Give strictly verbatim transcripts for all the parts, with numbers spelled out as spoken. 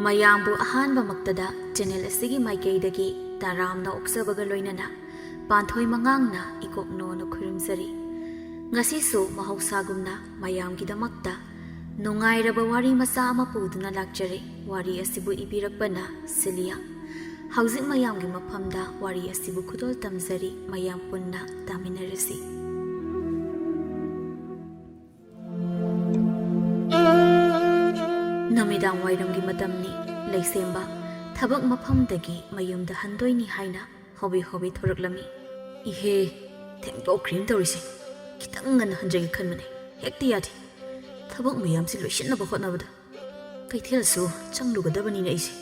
ꯃꯌꯥꯝꯕꯨ ꯑꯍꯥꯟꯕꯃꯛꯇꯗ ꯆꯦꯅꯦꯜ ꯑꯁꯤꯒꯤ ꯃꯥꯏꯀꯩꯗꯒꯤ ꯇꯔꯥꯝꯅ ꯑꯣꯛꯆꯕꯒ ꯂꯣꯏꯅꯅ ꯄꯥꯟꯊꯣꯏ ꯃꯉꯥꯡꯅ ꯏꯀꯣꯛꯅꯣꯅ ꯈꯨꯔꯨꯝꯖꯔꯤ꯫ ꯉꯁꯤꯁꯨ ꯃꯍꯧꯁꯥꯒꯨꯝꯅ ꯃꯌꯥꯝꯒꯤꯗꯃꯛꯇ ꯅꯨꯡꯉꯥꯏꯔꯕ ꯋꯥꯔꯤ ꯃꯆꯥ ꯑꯃ ꯄꯨꯗꯨꯅ ꯂꯥꯛꯆꯔꯦ꯫ ꯋꯥꯔꯤ ꯑꯁꯤꯕꯨ ꯏꯕꯤꯔꯛꯄꯅ ꯁꯤꯂꯤꯌꯥ꯫ ꯍꯧꯖꯤꯛ ꯃꯌꯥꯝꯒꯤ ꯃꯐꯝꯗ ꯋꯥꯔꯤ ꯑꯁꯤꯕꯨ ꯈꯨꯗꯣꯜ ꯇꯝꯖꯔꯤ, ꯃꯌꯥꯝ ꯄꯨꯟꯅ ꯇꯥꯃꯤꯟꯅꯔꯁꯤ꯫ ꯅꯨꯃꯤꯗꯥꯡ ꯋꯥꯏꯔꯝꯒꯤ ꯃꯇꯝꯅꯤ꯫ ꯂꯩꯁꯦꯝꯕ ꯊꯕꯛ ꯃꯐꯝꯗꯒꯤ ꯃꯌꯨꯝꯗ ꯍꯟꯗꯣꯏꯅꯤ ꯍꯥꯏꯅ ꯍꯣꯕꯦ ꯍꯣꯕꯦ ꯊꯣꯔꯛꯂꯝꯃꯤ꯫ "ꯏꯍꯦ, ꯊꯦꯡꯗꯣꯛꯈ꯭ꯔꯦꯅ ꯇꯧꯔꯤꯁꯦ꯫ ꯈꯤꯇꯪ ꯉꯟꯅ ꯍꯟꯖꯒꯦ ꯈꯟꯕꯅꯦ, ꯍꯦꯛꯇ ꯌꯥꯗꯦ꯫ ꯊꯕꯛ ꯃꯌꯥꯝꯁꯤ ꯂꯣꯏꯁꯤꯟꯅꯕ ꯍꯣꯠꯅꯕꯗ ꯀꯩꯊꯦꯜꯁꯨ ꯆꯪꯂꯨꯒꯗꯕꯅꯤꯅ ꯑꯩꯁꯦ꯫"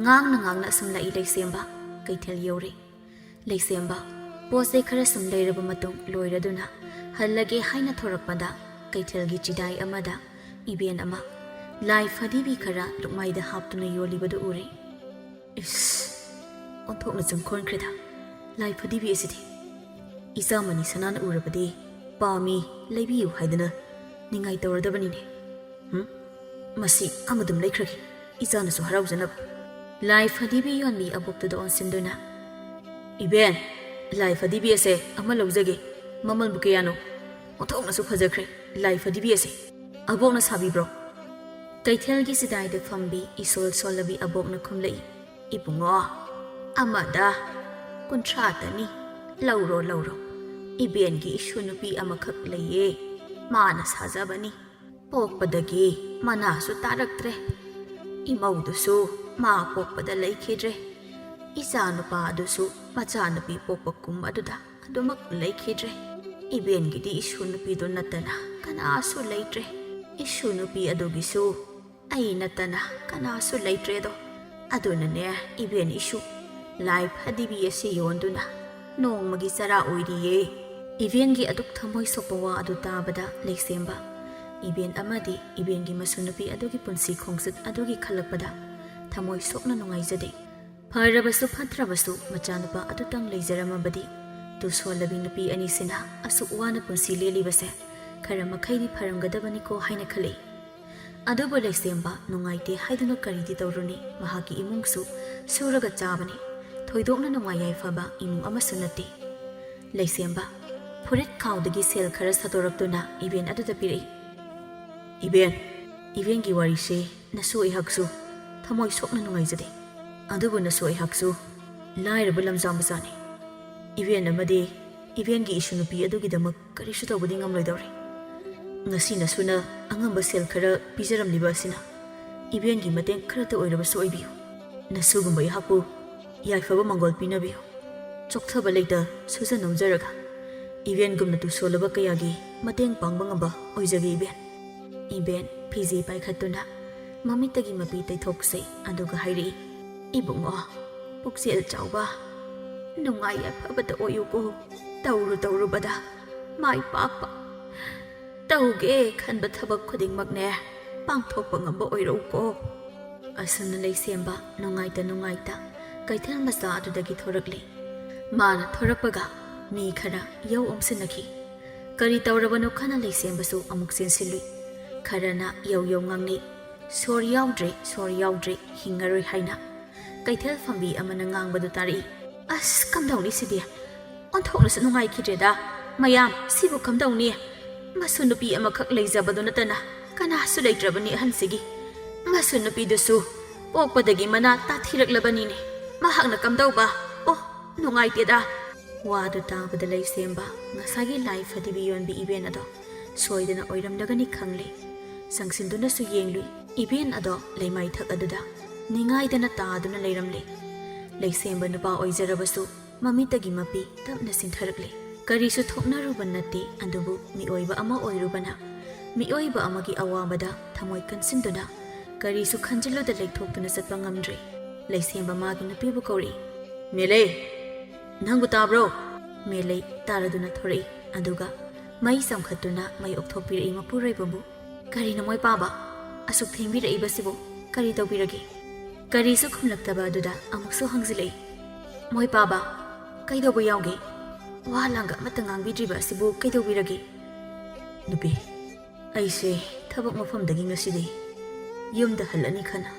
ꯉꯥꯡꯅ ꯉꯥꯡꯅ ꯑꯁꯨꯝ ꯂꯥꯛꯏ ꯂꯩꯁꯦꯝꯕ꯫ ꯀꯩꯊꯦꯜ ꯌꯧꯔꯦ꯫ ꯂꯩꯁꯦꯝꯕ ꯄꯣꯠ ꯆꯩ ꯈꯔ ꯁꯨꯝ ꯂꯩꯔꯕ ꯃꯇꯨꯡ ꯂꯣꯏꯔꯗꯨꯅ ꯍꯜꯂꯒꯦ ꯍꯥꯏꯅ ꯊꯣꯔꯛꯄꯗ, ꯀꯩꯊꯦꯜꯒꯤ ꯆꯤꯗꯥꯏ ꯑꯃꯗ ꯏꯕꯦꯟ ꯑꯃ ꯂꯥꯏ ꯐꯗꯤꯕꯤ ꯈꯔ ꯂꯨꯛꯃꯥꯏꯗ ꯍꯥꯞꯇꯨꯅ ꯌꯣꯜꯂꯤꯕꯗꯨ ꯎꯔꯦ꯫ "ꯏꯁ, ꯑꯣꯟꯊꯣꯛꯅ ꯆꯪꯈꯣꯟꯈ꯭ꯔꯦꯗ ꯂꯥꯏ ꯐꯗꯤꯕꯤ ꯑꯁꯤꯗꯤ꯫ ꯏꯆꯥꯃꯅꯤ ꯁꯅꯥꯅ ꯎꯔꯕꯗꯤ ꯄꯥꯝꯃꯤ, ꯂꯩꯕꯤꯌꯨ ꯍꯥꯏꯗꯅ ꯅꯤꯡꯉꯥꯏ ꯇꯧꯔꯗꯕꯅꯤꯅꯦ꯫ ꯍꯨꯝ? ꯃꯁꯤ ꯑꯃꯗꯨꯝ ꯂꯩꯈ꯭ꯔꯒꯦ, ꯏꯆꯥꯅꯁꯨ ꯍꯔꯥꯎꯖꯅꯕ꯫" ꯂꯥꯏ ꯐꯗꯤꯕꯤ ꯌꯣꯟꯕꯤ ꯑꯕꯣꯛꯇꯨꯗ ꯑꯣꯟꯁꯤꯟꯗꯨꯅ, "ꯏꯕꯦꯟ, ꯂꯥꯏ ꯐꯗꯤꯕꯤ ꯑꯁꯦ ꯑꯃ ꯂꯧꯖꯒꯦ꯫ ꯃꯃꯜꯕꯨ ꯀꯌꯥꯅꯣ? ꯑꯣꯟꯊꯣꯛꯅꯁꯨ ꯐꯖꯈ꯭ꯔꯦ ꯂꯥꯏ ꯐꯗꯤꯕꯤ ꯑꯁꯦ꯫ ꯑꯕꯣꯛꯅ ꯁꯥꯕꯤꯕ꯭ꯔꯣ?" ꯀꯩꯊꯦꯜꯒꯤ ꯆꯤꯗꯥꯏꯗ ꯐꯝꯕꯤ ꯏꯁꯣꯜ ꯁꯣꯜꯂꯕꯤ ꯑꯕꯣꯛꯅ ꯈꯨꯝꯂꯛꯏ, "ꯏꯕꯨꯡꯉꯣ, ꯑꯃꯗ ꯀꯨꯟꯊ꯭ꯔꯥꯇꯅꯤ꯫ ꯂꯧꯔꯣ, ꯂꯧꯔꯣ꯫ ꯏꯕꯦꯟꯒꯤ ꯏꯁꯨ ꯅꯨꯄꯤ ꯑꯃꯈꯛ ꯂꯩꯌꯦ꯫ ꯃꯥꯅ ꯁꯥꯖꯕꯅꯤ꯫ ꯄꯣꯛꯄꯗꯒꯤ ꯃꯅꯥꯁꯨ ꯇꯥꯔꯛꯇ꯭ꯔꯦ꯫ ꯏꯃꯧꯗꯨꯁꯨ ꯃꯥ ꯄꯣꯛꯄꯗ ꯂꯩꯈꯤꯗ꯭ꯔꯦ꯫ ꯏꯆꯥ ꯅꯨꯄꯥ ꯑꯗꯨꯁꯨ ꯃꯆꯥꯅꯨꯄꯤ ꯄꯣꯛꯄ ꯀꯨꯝ ꯑꯗꯨꯗ ꯑꯗꯨꯃꯛ ꯂꯩꯈꯤꯗ꯭ꯔꯦ꯫ ꯏꯕꯦꯟꯒꯤꯗꯤ ꯏꯁꯨ ꯅꯨꯄꯤꯗꯨ ꯅꯠꯇꯅ ꯀꯅꯥꯁꯨ ꯂꯩꯇ꯭ꯔꯦ꯫ ꯏꯁꯨ ꯅꯨꯄꯤ ꯑꯗꯨꯒꯤꯁꯨ ꯑꯩ ꯅꯠꯇꯅ ꯀꯅꯥꯁꯨ ꯂꯩꯇ꯭ꯔꯦꯗꯣ꯫ ꯑꯗꯨꯅꯅꯦ ꯏꯕꯦꯟ ꯏꯁꯨ ꯂꯥꯏ ꯐꯗꯤꯕꯤ ꯑꯁꯤ ꯌꯣꯟꯗꯨꯅ ꯅꯣꯡꯃꯒꯤ ꯆꯔꯥ ꯑꯣꯏꯔꯤꯌꯦ꯫" ꯏꯕꯦꯟꯒꯤ ꯑꯗꯨꯛ ꯊꯃꯣꯏ ꯁꯣꯛꯄ ꯋꯥ ꯑꯗꯨ ꯇꯥꯕꯗ ꯂꯩꯁꯦꯝꯕ ꯏꯕꯦꯟ ꯑꯃꯗꯤ ꯏꯕꯦꯟꯒꯤ ꯃꯁꯨ ꯅꯨꯄꯤ ꯑꯗꯨꯒꯤ ꯄꯨꯟꯁꯤ ꯈꯣꯡꯆꯠ ꯑꯗꯨꯒꯤ ꯈꯜꯂꯛꯄꯗ ꯊꯃꯣꯏ ꯁꯣꯛꯅ ꯅꯨꯡꯉꯥꯏꯖꯗꯦ꯫ ꯐꯔꯕꯁꯨ ꯐꯠꯇ꯭ꯔꯕꯁꯨ ꯃꯆꯥꯅꯨꯄꯥ ꯑꯗꯨꯇꯪ ꯂꯩꯖꯔꯝꯃꯕꯗꯤ ꯇꯨ ꯁꯣꯜꯂꯕꯤ ꯅꯨꯄꯤ ꯑꯅꯤꯁꯤꯅ ꯑꯁꯨꯛ ꯋꯥꯅ ꯄꯨꯟꯁꯤ ꯂꯦꯜꯂꯤꯕꯁꯦ ꯈꯔ ꯃꯈꯩꯗꯤ ꯐꯔꯝꯒꯗꯕꯅꯤꯀꯣ ꯍꯥꯏꯅ ꯈꯜꯂꯤ꯫ ꯑꯗꯨꯕꯨ ꯂꯩꯁꯦꯝꯕ ꯅꯨꯡꯉꯥꯏꯇꯦ ꯍꯥꯏꯗꯨꯅ ꯀꯔꯤꯗꯤ ꯇꯧꯔꯨꯅꯤ? ꯃꯍꯥꯛꯀꯤ ꯏꯃꯨꯡꯁꯨ ꯁꯨꯔꯒ ꯆꯥꯕꯅꯤ꯫ ꯊꯣꯏꯗꯣꯛꯅ ꯅꯨꯡꯉꯥꯏ ꯌꯥꯏꯐꯕ ꯏꯃꯨꯡ ꯑꯃꯁꯨ ꯅꯠꯇꯦ꯫ ꯂꯩꯁꯦꯝꯕ, ꯐꯨꯔꯤꯠ ꯈꯥꯎꯗꯒꯤ ꯁꯦꯜ ꯈꯔ ꯁꯠꯇꯣꯔꯛꯇꯨꯅ ꯏꯕꯦꯟ ꯑꯗꯨꯗ ꯄꯤꯔꯛꯏ꯫ "ꯏꯕꯦꯟ, ꯏꯕꯦꯟꯒꯤ ꯋꯥꯔꯤꯁꯦ ꯅꯁꯨ ꯑꯩꯍꯥꯛꯁꯨ ꯊꯃꯣꯏ ꯁꯣꯛꯅ ꯅꯨꯡꯉꯥꯏꯖꯗꯦ꯫ ꯑꯗꯨꯕꯨ ꯅꯁꯨ ꯑꯩꯍꯥꯛꯁꯨ ꯂꯥꯏꯔꯕ ꯂꯝꯖꯥ ꯃꯆꯥꯅꯤ꯫ ꯏꯕꯦꯟ ꯑꯃꯗꯤ ꯏꯕꯦꯟꯒꯤ ꯏꯁꯨ ꯅꯨꯄꯤ ꯑꯗꯨꯒꯤꯗꯃꯛ ꯀꯔꯤꯁꯨ ꯇꯧꯕꯗꯤ ꯉꯝꯂꯣꯏꯗꯧꯔꯦ꯫ ꯉꯁꯤ ꯅꯁꯨꯅ ꯑꯉꯝꯕ ꯁꯦꯜ ꯈꯔ ꯄꯤꯖꯔꯝꯂꯤꯕ ꯑꯁꯤꯅ ꯏꯕꯦꯟꯒꯤ ꯃꯇꯦꯡ ꯈꯔꯇ ꯑꯣꯏꯔꯕꯁꯨ ꯑꯣꯏꯕꯤꯌꯨ꯫ ꯅꯁꯨꯒꯨꯝꯕ ꯑꯩꯍꯥꯛꯄꯨ ꯌꯥꯏꯐꯕ ꯃꯪꯒꯣꯜ ꯄꯤꯅꯕꯤꯌꯨ꯫ ꯆꯣꯛꯊꯕ ꯂꯩꯇ ꯁꯨꯖ ꯅꯣꯝꯖꯔꯒ ꯏꯕꯦꯟꯒꯨꯝꯅ ꯇꯨꯁꯣꯜꯂꯕ ꯀꯌꯥꯒꯤ ꯃꯇꯦꯡ ꯄꯥꯡꯕ ꯉꯝꯕ ꯑꯣꯏꯖꯒꯦ ꯏꯕꯦꯟ꯫" ꯏꯕꯦꯟ ꯐꯤꯖꯤ ꯄꯥꯏꯈꯠꯇꯨꯅ ꯃꯃꯤꯠꯇꯒꯤ ꯃꯄꯤ ꯇꯩꯊꯣꯛꯆꯩ, ꯑꯗꯨꯒ ꯍꯥꯏꯔꯛꯏ, "ꯏꯕꯨꯡꯉꯣ, ꯄꯨꯛꯆꯦꯜ ꯆꯥꯎꯕ, ꯅꯨꯡꯉꯥꯏ ꯌꯥꯏꯐꯕꯇ ꯑꯣꯏꯌꯨꯀꯣ꯫ ꯇꯧꯔꯨ ꯇꯧꯔꯨꯕꯗ ꯃꯥꯏ ꯄꯥꯛꯄ꯫ ꯇꯧꯒꯦ ꯈꯟꯕ ꯊꯕꯛ ꯈꯨꯗꯤꯡꯃꯛꯅꯦ ꯄꯥꯡꯊꯣꯛꯄ ꯉꯝꯕ ꯑꯣꯏꯔꯛꯎꯀꯣ꯫" ꯑꯁꯨꯝꯅ ꯂꯩꯁꯦꯝꯕ ꯅꯨꯡꯉꯥꯏꯇ ꯅꯨꯡꯉꯥꯏꯇ ꯀꯩꯊꯦꯜ ꯃꯆꯥ ꯑꯗꯨꯗꯒꯤ ꯊꯣꯔꯛꯂꯦ꯫ ꯃꯥꯅ ꯊꯣꯔꯛꯄꯒ ꯃꯤ ꯈꯔ ꯌꯧ ꯑꯣꯝꯁꯤꯟꯅꯈꯤ꯫ ꯀꯔꯤ ꯇꯧꯔꯕꯅꯣ ꯈꯟꯅ ꯂꯩꯁꯦꯝꯕꯁꯨ ꯑꯃꯨꯛ ꯆꯦꯟꯁꯤꯜꯂꯨꯏ꯫ ꯈꯔꯅ ꯌꯧ ꯌꯧ ꯉꯥꯡꯅꯩ, "ꯁꯣꯔ ꯌꯥꯎꯗ꯭ꯔꯦ, ꯁꯣꯔ ꯌꯥꯎꯗ꯭ꯔꯦ, ꯍꯤꯡꯉꯔꯣꯏ" ꯍꯥꯏꯅ꯫ ꯀꯩꯊꯦꯜ ꯐꯝꯕꯤ ꯑꯃꯅ ꯉꯥꯡꯕꯗꯨ ꯇꯥꯔꯛꯏ, "ꯑꯁ, ꯀꯝꯗꯧꯅꯤ ꯁꯤꯗꯤ? ꯑꯣꯟꯊꯣꯛꯅꯁꯨ ꯅꯨꯡꯉꯥꯏꯈꯤꯗ꯭ꯔꯦꯗ꯫ ꯃꯌꯥꯝ, ꯁꯤꯕꯨ ꯀꯝꯗꯧꯅꯤ? ꯃꯁꯨ ꯅꯨꯄꯤ ꯑꯃꯈꯛ ꯂꯩꯖꯕꯗꯨ ꯅꯠꯇꯅ ꯀꯅꯥꯁꯨ ꯂꯩꯇ꯭ꯔꯕꯅꯤ ꯑꯍꯟꯁꯤꯒꯤ꯫ ꯃꯁꯨ ꯅꯨꯄꯤꯗꯨꯁꯨ ꯄꯣꯛꯄꯗꯒꯤ ꯃꯅꯥ ꯇꯥꯊꯤꯔꯛꯂꯕꯅꯤꯅꯦ꯫ ꯃꯍꯥꯛꯅ ꯀꯝꯗꯧꯕ? ꯑꯣ, ꯅꯨꯡꯉꯥꯏꯇꯦꯗ꯫" ꯋꯥꯗꯨ ꯇꯥꯕꯗ ꯂꯩꯁꯦꯝꯕ ꯉꯁꯥꯏꯒꯤ ꯂꯥꯏ ꯐꯗꯤꯕꯤ ꯌꯣꯟꯕꯤ ꯏꯕꯦꯟ ꯑꯗꯣ ꯁꯣꯏꯗꯅ ꯑꯣꯏꯔꯝꯂꯒꯅꯤ ꯈꯪꯂꯦ꯫ ꯆꯪꯁꯤꯟꯗꯨꯅꯁꯨ ꯌꯦꯡꯂꯨꯏ꯫ ꯏꯕꯦꯟ ꯑꯗꯣ ꯂꯩꯃꯥꯏꯊꯛ ꯑꯗꯨꯗ ꯅꯤꯡꯉꯥꯏꯗꯅ ꯇꯥꯗꯨꯅ ꯂꯩꯔꯝꯂꯦ꯫ ꯂꯩꯁꯦꯝꯕ ꯅꯨꯄꯥ ꯑꯣꯏꯖꯔꯕꯁꯨ ꯃꯃꯤꯠꯇꯒꯤ ꯃꯄꯤ ꯇꯞꯅ ꯆꯤꯟꯊꯔꯛꯂꯦ꯫ ꯀꯔꯤꯁꯨ ꯊꯣꯛꯅꯔꯨꯕ ꯅꯠꯇꯦ, ꯑꯗꯨꯕꯨ ꯃꯤꯑꯣꯏꯕ ꯑꯃ ꯑꯣꯏꯔꯨꯕꯅ ꯃꯤꯑꯣꯏꯕ ꯑꯃꯒꯤ ꯑꯋꯥꯕꯗ ꯊꯃꯣꯏ ꯀꯟꯁꯤꯟꯗꯨꯅ ꯀꯔꯤꯁꯨ ꯈꯟꯖꯤꯜꯂꯨꯗ ꯂꯩꯊꯣꯛꯇꯨꯅ ꯆꯠꯄ ꯉꯝꯗ꯭ꯔꯦ꯫ ꯂꯩꯁꯦꯝꯕ ꯃꯥꯒꯤ ꯅꯨꯄꯤꯕꯨ ꯀꯧꯔꯛꯏ, "ꯃꯦꯂꯩ, ꯅꯪꯕꯨ ꯇꯥꯕ꯭ꯔꯣ?" ꯃꯦꯂꯩ ꯇꯥꯔꯗꯨꯅ ꯊꯣꯔꯛꯏ, ꯑꯗꯨꯒ ꯃꯩ ꯆꯝꯈꯠꯇꯨꯅ ꯃꯩ ꯑꯣꯛꯊꯣꯛꯄꯤꯔꯛꯏ ꯃꯄꯨꯔꯣꯏꯕꯕꯨ꯫ "ꯀꯔꯤꯅꯣ ꯃꯣꯏ ꯄꯥꯕ? ꯑꯁꯨꯛ ꯊꯦꯡꯕꯤꯔꯛꯏꯕꯁꯤꯕꯨ ꯀꯔꯤ ꯇꯧꯕꯤꯔꯒꯦ?" ꯀꯔꯤꯁꯨ ꯈꯨꯝꯂꯛꯇꯕ ꯑꯗꯨꯗ ꯑꯃꯨꯛꯁꯨ ꯍꯪꯖꯤꯜꯂꯛꯏ, "ꯃꯣꯏ ꯄꯥꯕ, ꯀꯩꯗꯧꯕ ꯌꯥꯎꯒꯦ? ꯋꯥ ꯂꯥꯡꯒ ꯑꯃꯠꯇ ꯉꯥꯡꯕꯤꯗ꯭ꯔꯤꯕ ꯑꯁꯤꯕꯨ ꯀꯩꯗꯧꯕꯤꯔꯒꯦ?" "ꯅꯨꯄꯤ, ꯑꯩꯁꯦ ꯊꯕꯛ ꯃꯐꯝꯗꯒꯤ ꯉꯁꯤꯗꯤ ꯌꯨꯝꯗ ꯍꯜꯂꯅꯤ ꯈꯟꯅ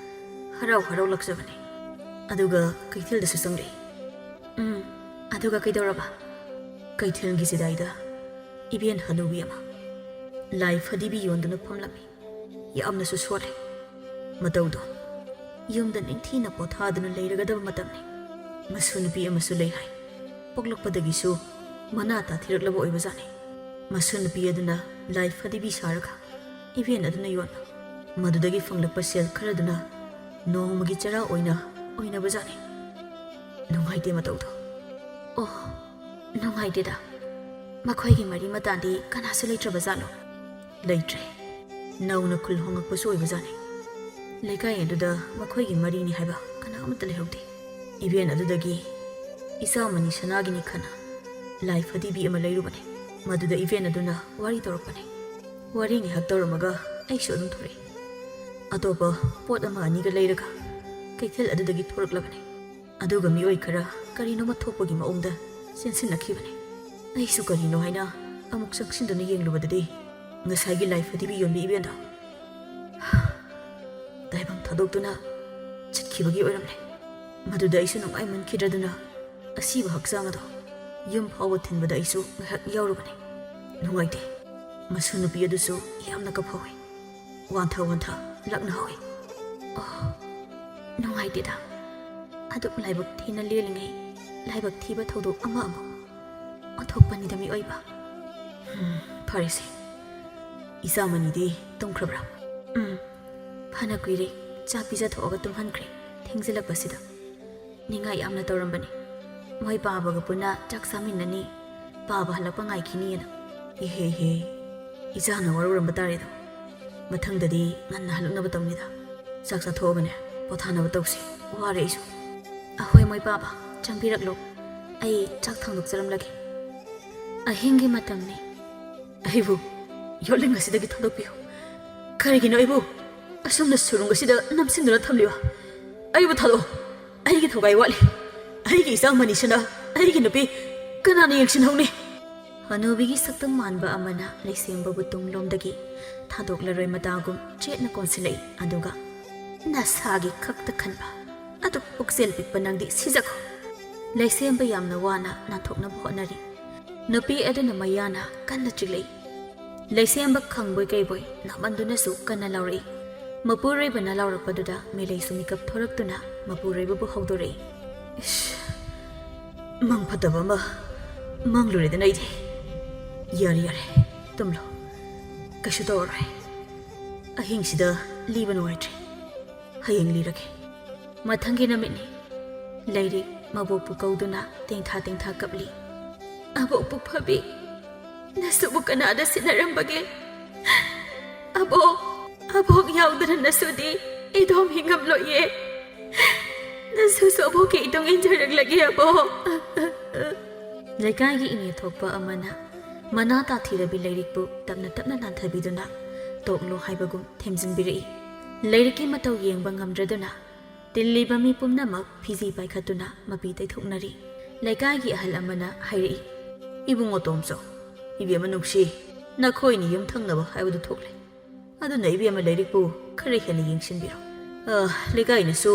ꯍꯔꯥꯎ ꯍꯔꯥꯎ ꯂꯥꯛꯆꯕꯅꯤ꯫ ꯑꯗꯨꯒ ꯀꯩꯊꯦꯜꯗꯁꯨ ꯆꯪꯂꯛꯏ꯫ ꯎꯝ, ꯑꯗꯨꯒ ꯀꯩꯗꯧꯔꯕ? ꯀꯩꯊꯦꯜꯒꯤ ꯆꯤꯗꯥꯏꯗ ꯏꯕꯦꯟ ꯍꯅꯨꯕꯤ ꯑꯃ ꯂꯥꯏ ꯐꯗꯤꯕꯤ ꯌꯣꯟꯗꯨꯅ ꯐꯝꯂꯝꯃꯤ꯫ ꯌꯥꯝꯅꯁꯨ ꯁꯣꯜꯂꯤ꯫ ꯃꯇꯧꯗꯣ ꯌꯨꯝꯗ ꯅꯤꯡꯊꯤꯅ ꯄꯣꯊꯥꯗꯨꯅ ꯂꯩꯔꯒꯗꯕ ꯃꯇꯝꯅꯤ꯫ ꯃꯁꯨ ꯅꯨꯄꯤ ꯑꯃꯁꯨ ꯂꯩ ꯍꯥꯏ꯫ ꯄꯣꯛꯂꯛꯄꯗꯒꯤꯁꯨ ꯃꯅꯥ ꯇꯥꯊꯤꯔꯛꯂꯕ ꯑꯣꯏꯕꯖꯥꯠꯅꯤ꯫ ꯃꯁꯨ ꯅꯨꯄꯤ ꯑꯗꯨꯅ ꯂꯥꯏ ꯐꯗꯤꯕꯤ ꯁꯥꯔꯒ ꯏꯕꯦꯟ ꯑꯗꯨꯅ ꯌꯣꯟꯕ꯫ ꯃꯗꯨꯗꯒꯤ ꯐꯪꯂꯛꯄ ꯁꯦꯜ ꯈꯔꯗꯨꯅ ꯅꯣꯡꯃꯒꯤ ꯆꯔꯥ ꯑꯣꯏꯅ ꯑꯣꯏꯅꯕꯖꯥꯠꯅꯤ꯫ ꯅꯨꯡꯉꯥꯏꯇꯦ ꯃꯇꯧꯗꯣ꯫ ꯑꯣ, ꯅꯨꯡꯉꯥꯏꯇꯦꯗ꯫ ꯃꯈꯣꯏꯒꯤ ꯃꯔꯤ ꯃꯇꯥꯗꯤ ꯀꯅꯥꯁꯨ ꯂꯩꯇ꯭ꯔꯕꯖꯥꯠꯂꯣ? ꯂꯩꯇ꯭ꯔꯦ꯫ ꯅꯧꯅ ꯈꯨꯜ ꯍꯣꯡꯉꯛꯄꯁꯨ ꯑꯣꯏꯕꯖꯥꯠꯅꯤ꯫ ꯂꯩꯀꯥꯏ ꯑꯗꯨꯗ ꯃꯈꯣꯏꯒꯤ ꯃꯔꯤꯅꯤ ꯍꯥꯏꯕ ꯀꯅꯥ ꯑꯃꯠꯇ ꯂꯩꯍꯧꯗꯦ꯫ ꯏꯕꯦꯟ ꯑꯗꯨꯗꯒꯤ ꯏꯆꯥ ꯃꯅꯤ ꯁꯅꯥꯒꯤꯅꯤ ꯈꯟꯅ ꯂꯥꯏ ꯐꯗꯤꯕꯤ ꯑꯃ ꯂꯩꯔꯨꯕꯅꯤ꯫ ꯃꯗꯨꯗ ꯏꯕꯦꯟ ꯑꯗꯨꯅ ꯋꯥꯔꯤ ꯇꯧꯔꯛꯄꯅꯤ꯫ ꯋꯥꯔꯤ ꯉꯥꯏꯍꯥꯛ ꯇꯧꯔꯝꯃꯒ ꯑꯩꯁꯨ ꯑꯗꯨꯝ ꯊꯣꯔꯛꯏ꯫ ꯑꯇꯣꯞꯄ ꯄꯣꯠ ꯑꯃ ꯑꯅꯤꯒ ꯂꯩꯔꯒ ꯀꯩꯊꯦꯜ ꯑꯗꯨꯗꯒꯤ ꯊꯣꯔꯛꯂꯕꯅꯤ꯫ ꯑꯗꯨꯒ ꯃꯤꯑꯣꯏ ꯈꯔ ꯀꯔꯤꯅꯣꯃ ꯊꯣꯛꯄꯒꯤ ꯃꯑꯣꯡꯗ ꯆꯦꯟꯁꯤꯟꯅꯈꯤꯕꯅꯤ꯫ ꯑꯩꯁꯨ ꯀꯔꯤꯅꯣ ꯍꯥꯏꯅ ꯑꯃꯨꯛ ꯆꯪꯁꯤꯟꯗꯨꯅ ꯌꯦꯡꯂꯨꯕꯗꯗꯤ ꯉꯁꯥꯏꯒꯤ ꯂꯥꯏ ꯐꯗꯤꯕꯤ ꯌꯣꯟꯕꯤ ꯏꯕꯦꯟꯗꯣ ꯇꯥꯏꯕꯪ ꯊꯥꯗꯣꯛꯇꯨꯅ ꯆꯠꯈꯤꯕꯒꯤ ꯑꯣꯏꯔꯝꯂꯦ꯫ ꯃꯗꯨꯗ ꯑꯩꯁꯨ ꯅꯨꯡꯉꯥꯏꯃꯟꯈꯤꯗ꯭ꯔꯗꯨꯅ ꯑꯁꯤꯕ ꯍꯛꯆꯥꯡ ꯑꯗꯣ ꯌꯨꯝ ꯐꯥꯎꯕ ꯊꯤꯟꯕꯗ ꯑꯩꯁꯨ ꯉꯥꯏꯍꯥꯛ ꯌꯥꯎꯔꯨꯕꯅꯤ꯫ ꯅꯨꯡꯉꯥꯏꯇꯦ꯫ ꯃꯁꯨ ꯅꯨꯄꯤ ꯑꯗꯨꯁꯨ ꯌꯥꯝꯅ ꯀꯞꯍꯧꯏ꯫ ꯋꯥꯟꯊ ꯋꯥꯟꯊ ꯂꯛꯅꯍꯧꯏ꯫ ꯑꯣ, ꯅꯨꯡꯉꯥꯏꯇꯦꯗ꯫ ꯑꯗꯨꯛ ꯂꯥꯏꯕꯛ ꯊꯤꯅ ꯂꯦꯜꯂꯤꯉꯩ ꯂꯥꯏꯕꯛ ꯊꯤꯕ ꯊꯧꯗꯣꯛ ꯑꯃ ꯑꯃꯨꯛ ꯑꯣꯟꯊꯣꯛꯄꯅꯤꯗ ꯃꯤꯑꯣꯏꯕ꯫ ꯍꯝ, ꯐꯔꯦꯁꯦ꯫ ꯏꯆꯥ ꯃꯅꯤꯗꯤ ꯇꯨꯝꯈ꯭ꯔꯕ꯭ꯔꯥ? ꯎꯝ, ꯐꯅ ꯀꯨꯏꯔꯦ꯫ ꯆꯥꯛ ꯄꯤꯖꯊꯣꯛꯑꯒ ꯇꯨꯝꯍꯟꯈ꯭ꯔꯦ, ꯊꯦꯡꯖꯤꯜꯂꯛꯄꯁꯤꯗ꯫ ꯅꯤꯡꯉꯥꯏ ꯌꯥꯝꯅ ꯇꯧꯔꯝꯕꯅꯤ꯫ ꯃꯣꯏ ꯄꯥꯕꯒ ꯄꯨꯟꯅ ꯆꯥꯛ ꯆꯥꯃꯤꯟꯅꯅꯤ, ꯄꯥꯕ ꯍꯜꯂꯛꯄ ꯉꯥꯏꯈꯤꯅꯤꯅ꯫ ꯏꯍꯦ ꯏꯍꯦ, ꯏꯆꯥꯅ ꯋꯥꯔꯧꯔꯝꯕ ꯇꯥꯔꯦꯗꯣ꯫ ꯃꯊꯪꯗꯗꯤ ꯉꯟꯅ ꯍꯜꯂꯛꯅꯕ ꯇꯧꯅꯤꯗ꯫ ꯆꯥꯛ ꯆꯥꯊꯣꯛꯑꯒꯅꯦ ꯄꯣꯊꯥꯅꯕ ꯇꯧꯁꯤ꯫ ꯋꯥꯔꯦ ꯑꯩꯁꯨ꯫ ꯑꯍꯣꯏ ꯃꯣꯏ ꯄꯥꯕ, ꯆꯪꯕꯤꯔꯛꯂꯣ꯫ ꯑꯩ ꯆꯥꯛ ꯊꯥꯡꯗꯣꯛꯆꯔꯝꯂꯒꯦ꯫ ꯑꯍꯤꯡꯒꯤ ꯃꯇꯝꯅꯤ꯫ ꯑꯩꯕꯨ ꯌꯣꯠꯂꯤꯡ ꯑꯁꯤꯗꯒꯤ ꯊꯥꯗꯣꯛꯄꯤꯌꯨ꯫ ꯀꯔꯤꯒꯤꯅꯣ ꯑꯩꯕꯨ ꯑꯁꯨꯝꯅ ꯁꯨꯔꯨꯡ ꯑꯁꯤꯗ ꯅꯝꯁꯤꯟꯗꯨꯅ ꯊꯝꯂꯤꯕ? ꯑꯩꯕꯨ ꯊꯥꯗꯣꯛꯑꯣ꯫ ꯑꯩꯒꯤ ꯊꯧꯒꯥꯏ ꯋꯥꯠꯂꯤ꯫ ꯑꯩꯒꯤ ꯏꯆꯥ ꯃꯅꯤꯁꯅꯥ, ꯑꯩꯒꯤ ꯅꯨꯄꯤ ꯀꯅꯥꯅ ꯌꯦꯡꯁꯤꯟꯍꯧꯅꯤ? ꯍꯅꯨꯕꯤꯒꯤ ꯁꯛꯇꯝ ꯃꯥꯟꯕ ꯑꯃꯅ ꯂꯩꯁꯦꯝꯕꯕꯨ ꯇꯨꯡꯂꯣꯝꯗꯒꯤ ꯊꯥꯗꯣꯛꯂꯔꯣꯏ ꯃꯇꯥꯒꯨꯝ ꯆꯦꯠꯅ ꯀꯣꯟꯁꯤꯜꯂꯛꯏ꯫ ꯑꯗꯨꯒ, "ꯅꯁꯥꯒꯤ ꯈꯛꯇ ꯈꯟꯕ, ꯑꯗꯨꯛ ꯄꯨꯛꯆꯦꯜ ꯄꯤꯛꯄ ꯅꯪꯗꯤ ꯁꯤꯖꯈꯣ!" ꯂꯩꯁꯦꯝꯕ ꯌꯥꯝꯅ ꯋꯥꯅ ꯅꯥꯟꯊꯣꯛꯅꯕ ꯍꯣꯠꯅꯔꯤ꯫ ꯅꯨꯄꯤ ꯑꯗꯨꯅ ꯃꯌꯥꯅ ꯀꯟꯅ ꯆꯤꯛꯂꯛꯏ꯫ ꯂꯩꯁꯦꯝꯕ ꯈꯪꯕꯣꯏ ꯀꯩꯕꯣꯏ ꯅꯥꯃꯟꯗꯨꯅꯁꯨ ꯀꯟꯅ ꯂꯥꯎꯔꯛꯏ꯫ ꯃꯄꯨꯔꯣꯏꯕꯅ ꯂꯥꯎꯔꯛꯄꯗꯨꯗ ꯃꯤꯂꯩꯁꯨ ꯃꯤꯀꯞ ꯊꯣꯔꯛꯇꯨꯅ ꯃꯄꯨꯔꯣꯏꯕꯕꯨ ꯍꯧꯗꯣꯔꯛꯏ꯫ "ꯏꯁ, ꯃꯪ ꯐꯠꯇꯕ ꯑꯃ ꯃꯪꯂꯨꯔꯦꯗꯅ ꯑꯩꯗꯤ꯫ ꯌꯥꯔꯦ, ꯌꯥꯔꯦ, ꯇꯨꯝꯂꯣ꯫ ꯀꯩꯁꯨ ꯇꯧꯔꯔꯣꯏ꯫ ꯑꯍꯤꯡꯁꯤꯗ ꯂꯤꯕ ꯅꯨꯡꯉꯥꯏꯇ꯭ꯔꯦ꯫ ꯍꯌꯦꯡ ꯂꯤꯔꯒꯦ꯫" ꯃꯊꯪꯒꯤ ꯅꯨꯃꯤꯠꯅꯤ꯫ ꯂꯩꯔꯤꯛ ꯃꯕꯣꯛꯄꯨ ꯀꯧꯗꯨꯅ ꯇꯦꯡꯊꯥ ꯇꯦꯡꯊꯥ ꯀꯞꯂꯤ꯫ "ꯑꯕꯣꯛꯄꯨ ꯐꯕꯤ, ꯅꯁꯨꯕꯨ ꯀꯅꯥꯗ ꯁꯤꯟꯅꯔꯝꯕꯒꯦ? ꯑꯕꯣꯛ, ꯑꯕꯣꯛ ꯌꯥꯎꯗꯅ ꯅꯁꯨꯗꯤ ꯏꯗꯣꯝ ꯍꯤꯡꯉꯝꯂꯣꯏꯌꯦ꯫ ꯅꯁꯨꯁꯨ ꯑꯕꯣꯛꯀꯤ ꯏꯇꯨꯡ ꯏꯟꯖꯔꯛꯂꯒꯦ, ꯑꯕꯣꯛ꯫" ꯂꯩꯀꯥꯏꯒꯤ ꯏꯅꯦ ꯊꯣꯛꯄ ꯑꯃꯅ ꯃꯅꯥ ꯇꯥꯊꯤꯔꯕꯤ ꯂꯩꯔꯤꯛꯄꯨ ꯇꯞꯅ ꯇꯞꯅ ꯅꯥꯟꯊꯕꯤꯗꯨꯅ ꯇꯣꯛꯂꯣ ꯍꯥꯏꯕꯒꯨꯝ ꯊꯦꯝꯖꯤꯟꯕꯤꯔꯛꯏ꯫ ꯂꯩꯔꯤꯛꯀꯤ ꯃꯇꯧ ꯌꯦꯡꯕ ꯉꯝꯗ꯭ꯔꯗꯨꯅ ꯇꯤꯜꯂꯤꯕ ꯃꯤ ꯄꯨꯝꯅꯃꯛ ꯐꯤꯖꯤ ꯄꯥꯏꯈꯠꯇꯨꯅ ꯃꯄꯤ ꯇꯩꯊꯣꯛꯅꯔꯤ꯫ ꯂꯩꯀꯥꯏꯒꯤ ꯑꯍꯜ ꯑꯃꯅ ꯍꯥꯏꯔꯛꯏ, "ꯏꯕꯨꯡꯉꯣ ꯇꯣꯝꯆꯧ, ꯏꯕꯦꯝꯃ ꯅꯨꯡꯁꯤ, ꯅꯈꯣꯏꯅꯤ ꯌꯨꯝꯊꯪꯅꯕ ꯍꯥꯏꯕꯗꯨ ꯊꯣꯛꯂꯦ꯫ ꯑꯗꯨꯅ ꯏꯕꯦꯝꯃ ꯂꯩꯔꯤꯛꯄꯨ ꯈꯔ ꯍꯦꯟꯅ ꯌꯦꯡꯁꯤꯟꯕꯤꯔꯣ꯫ ꯑ, ꯂꯩꯀꯥꯏꯅꯁꯨ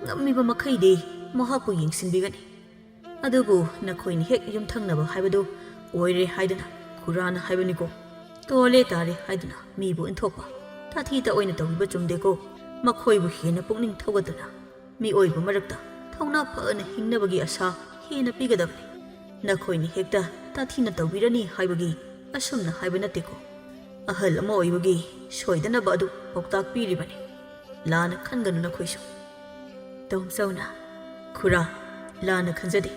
ꯉꯝꯃꯤꯕ ꯃꯈꯩꯗꯤ ꯃꯍꯥꯛꯄꯨ ꯌꯦꯡꯁꯤꯟꯕꯤꯒꯅꯤ꯫ ꯑꯗꯨꯕꯨ ꯅꯈꯣꯏꯅꯤ ꯍꯦꯛ ꯌꯨꯝꯊꯪꯅꯕ ꯍꯥꯏꯕꯗꯨ ꯑꯣꯏꯔꯦ ꯍꯥꯏꯗꯨꯅ ꯈꯨꯔꯥꯅ ꯍꯥꯏꯕꯅꯤꯀꯣ꯫ ꯇꯣꯜꯂꯦ ꯇꯥꯔꯦ ꯍꯥꯏꯗꯨꯅ ꯃꯤꯕꯨ ꯏꯟꯊꯣꯛꯄ, ꯇꯥꯊꯤ ꯇꯥꯑꯣꯏꯅ ꯇꯧꯕꯤꯕ ꯆꯨꯝꯗꯦꯀꯣ꯫ ꯃꯈꯣꯏꯕꯨ ꯍꯦꯟꯅ ꯄꯨꯛꯅꯤꯡ ꯊꯧꯒꯠꯇꯨꯅ ꯃꯤꯑꯣꯏꯕ ꯃꯔꯛꯇ ꯊꯧꯅꯥ ꯐꯅ ꯍꯤꯡꯅꯕꯒꯤ ꯑꯁꯥ ꯍꯦꯟꯅ ꯄꯤꯒꯗꯕꯅꯤ꯫ ꯅꯈꯣꯏꯅ ꯍꯦꯛꯇ ꯇꯥꯊꯤꯅ ꯇꯧꯕꯤꯔꯅꯤ ꯍꯥꯏꯕꯒꯤ ꯑꯁꯨꯝꯅ ꯍꯥꯏꯕ ꯅꯠꯇꯦꯀꯣ꯫ ꯑꯍꯜ ꯑꯃ ꯑꯣꯏꯕꯒꯤ ꯁꯣꯏꯗꯅꯕ ꯑꯗꯨ ꯄꯥꯎꯇꯥꯛ ꯄꯤꯔꯤꯕꯅꯤ꯫ ꯂꯥꯟꯅ ꯈꯟꯒꯅꯨ ꯅꯈꯣꯏꯁꯨ꯫" ꯇꯣꯝꯆꯧꯅ, "ꯈꯨꯔꯥ, ꯂꯥꯟꯅ ꯈꯟꯖꯗꯦ꯫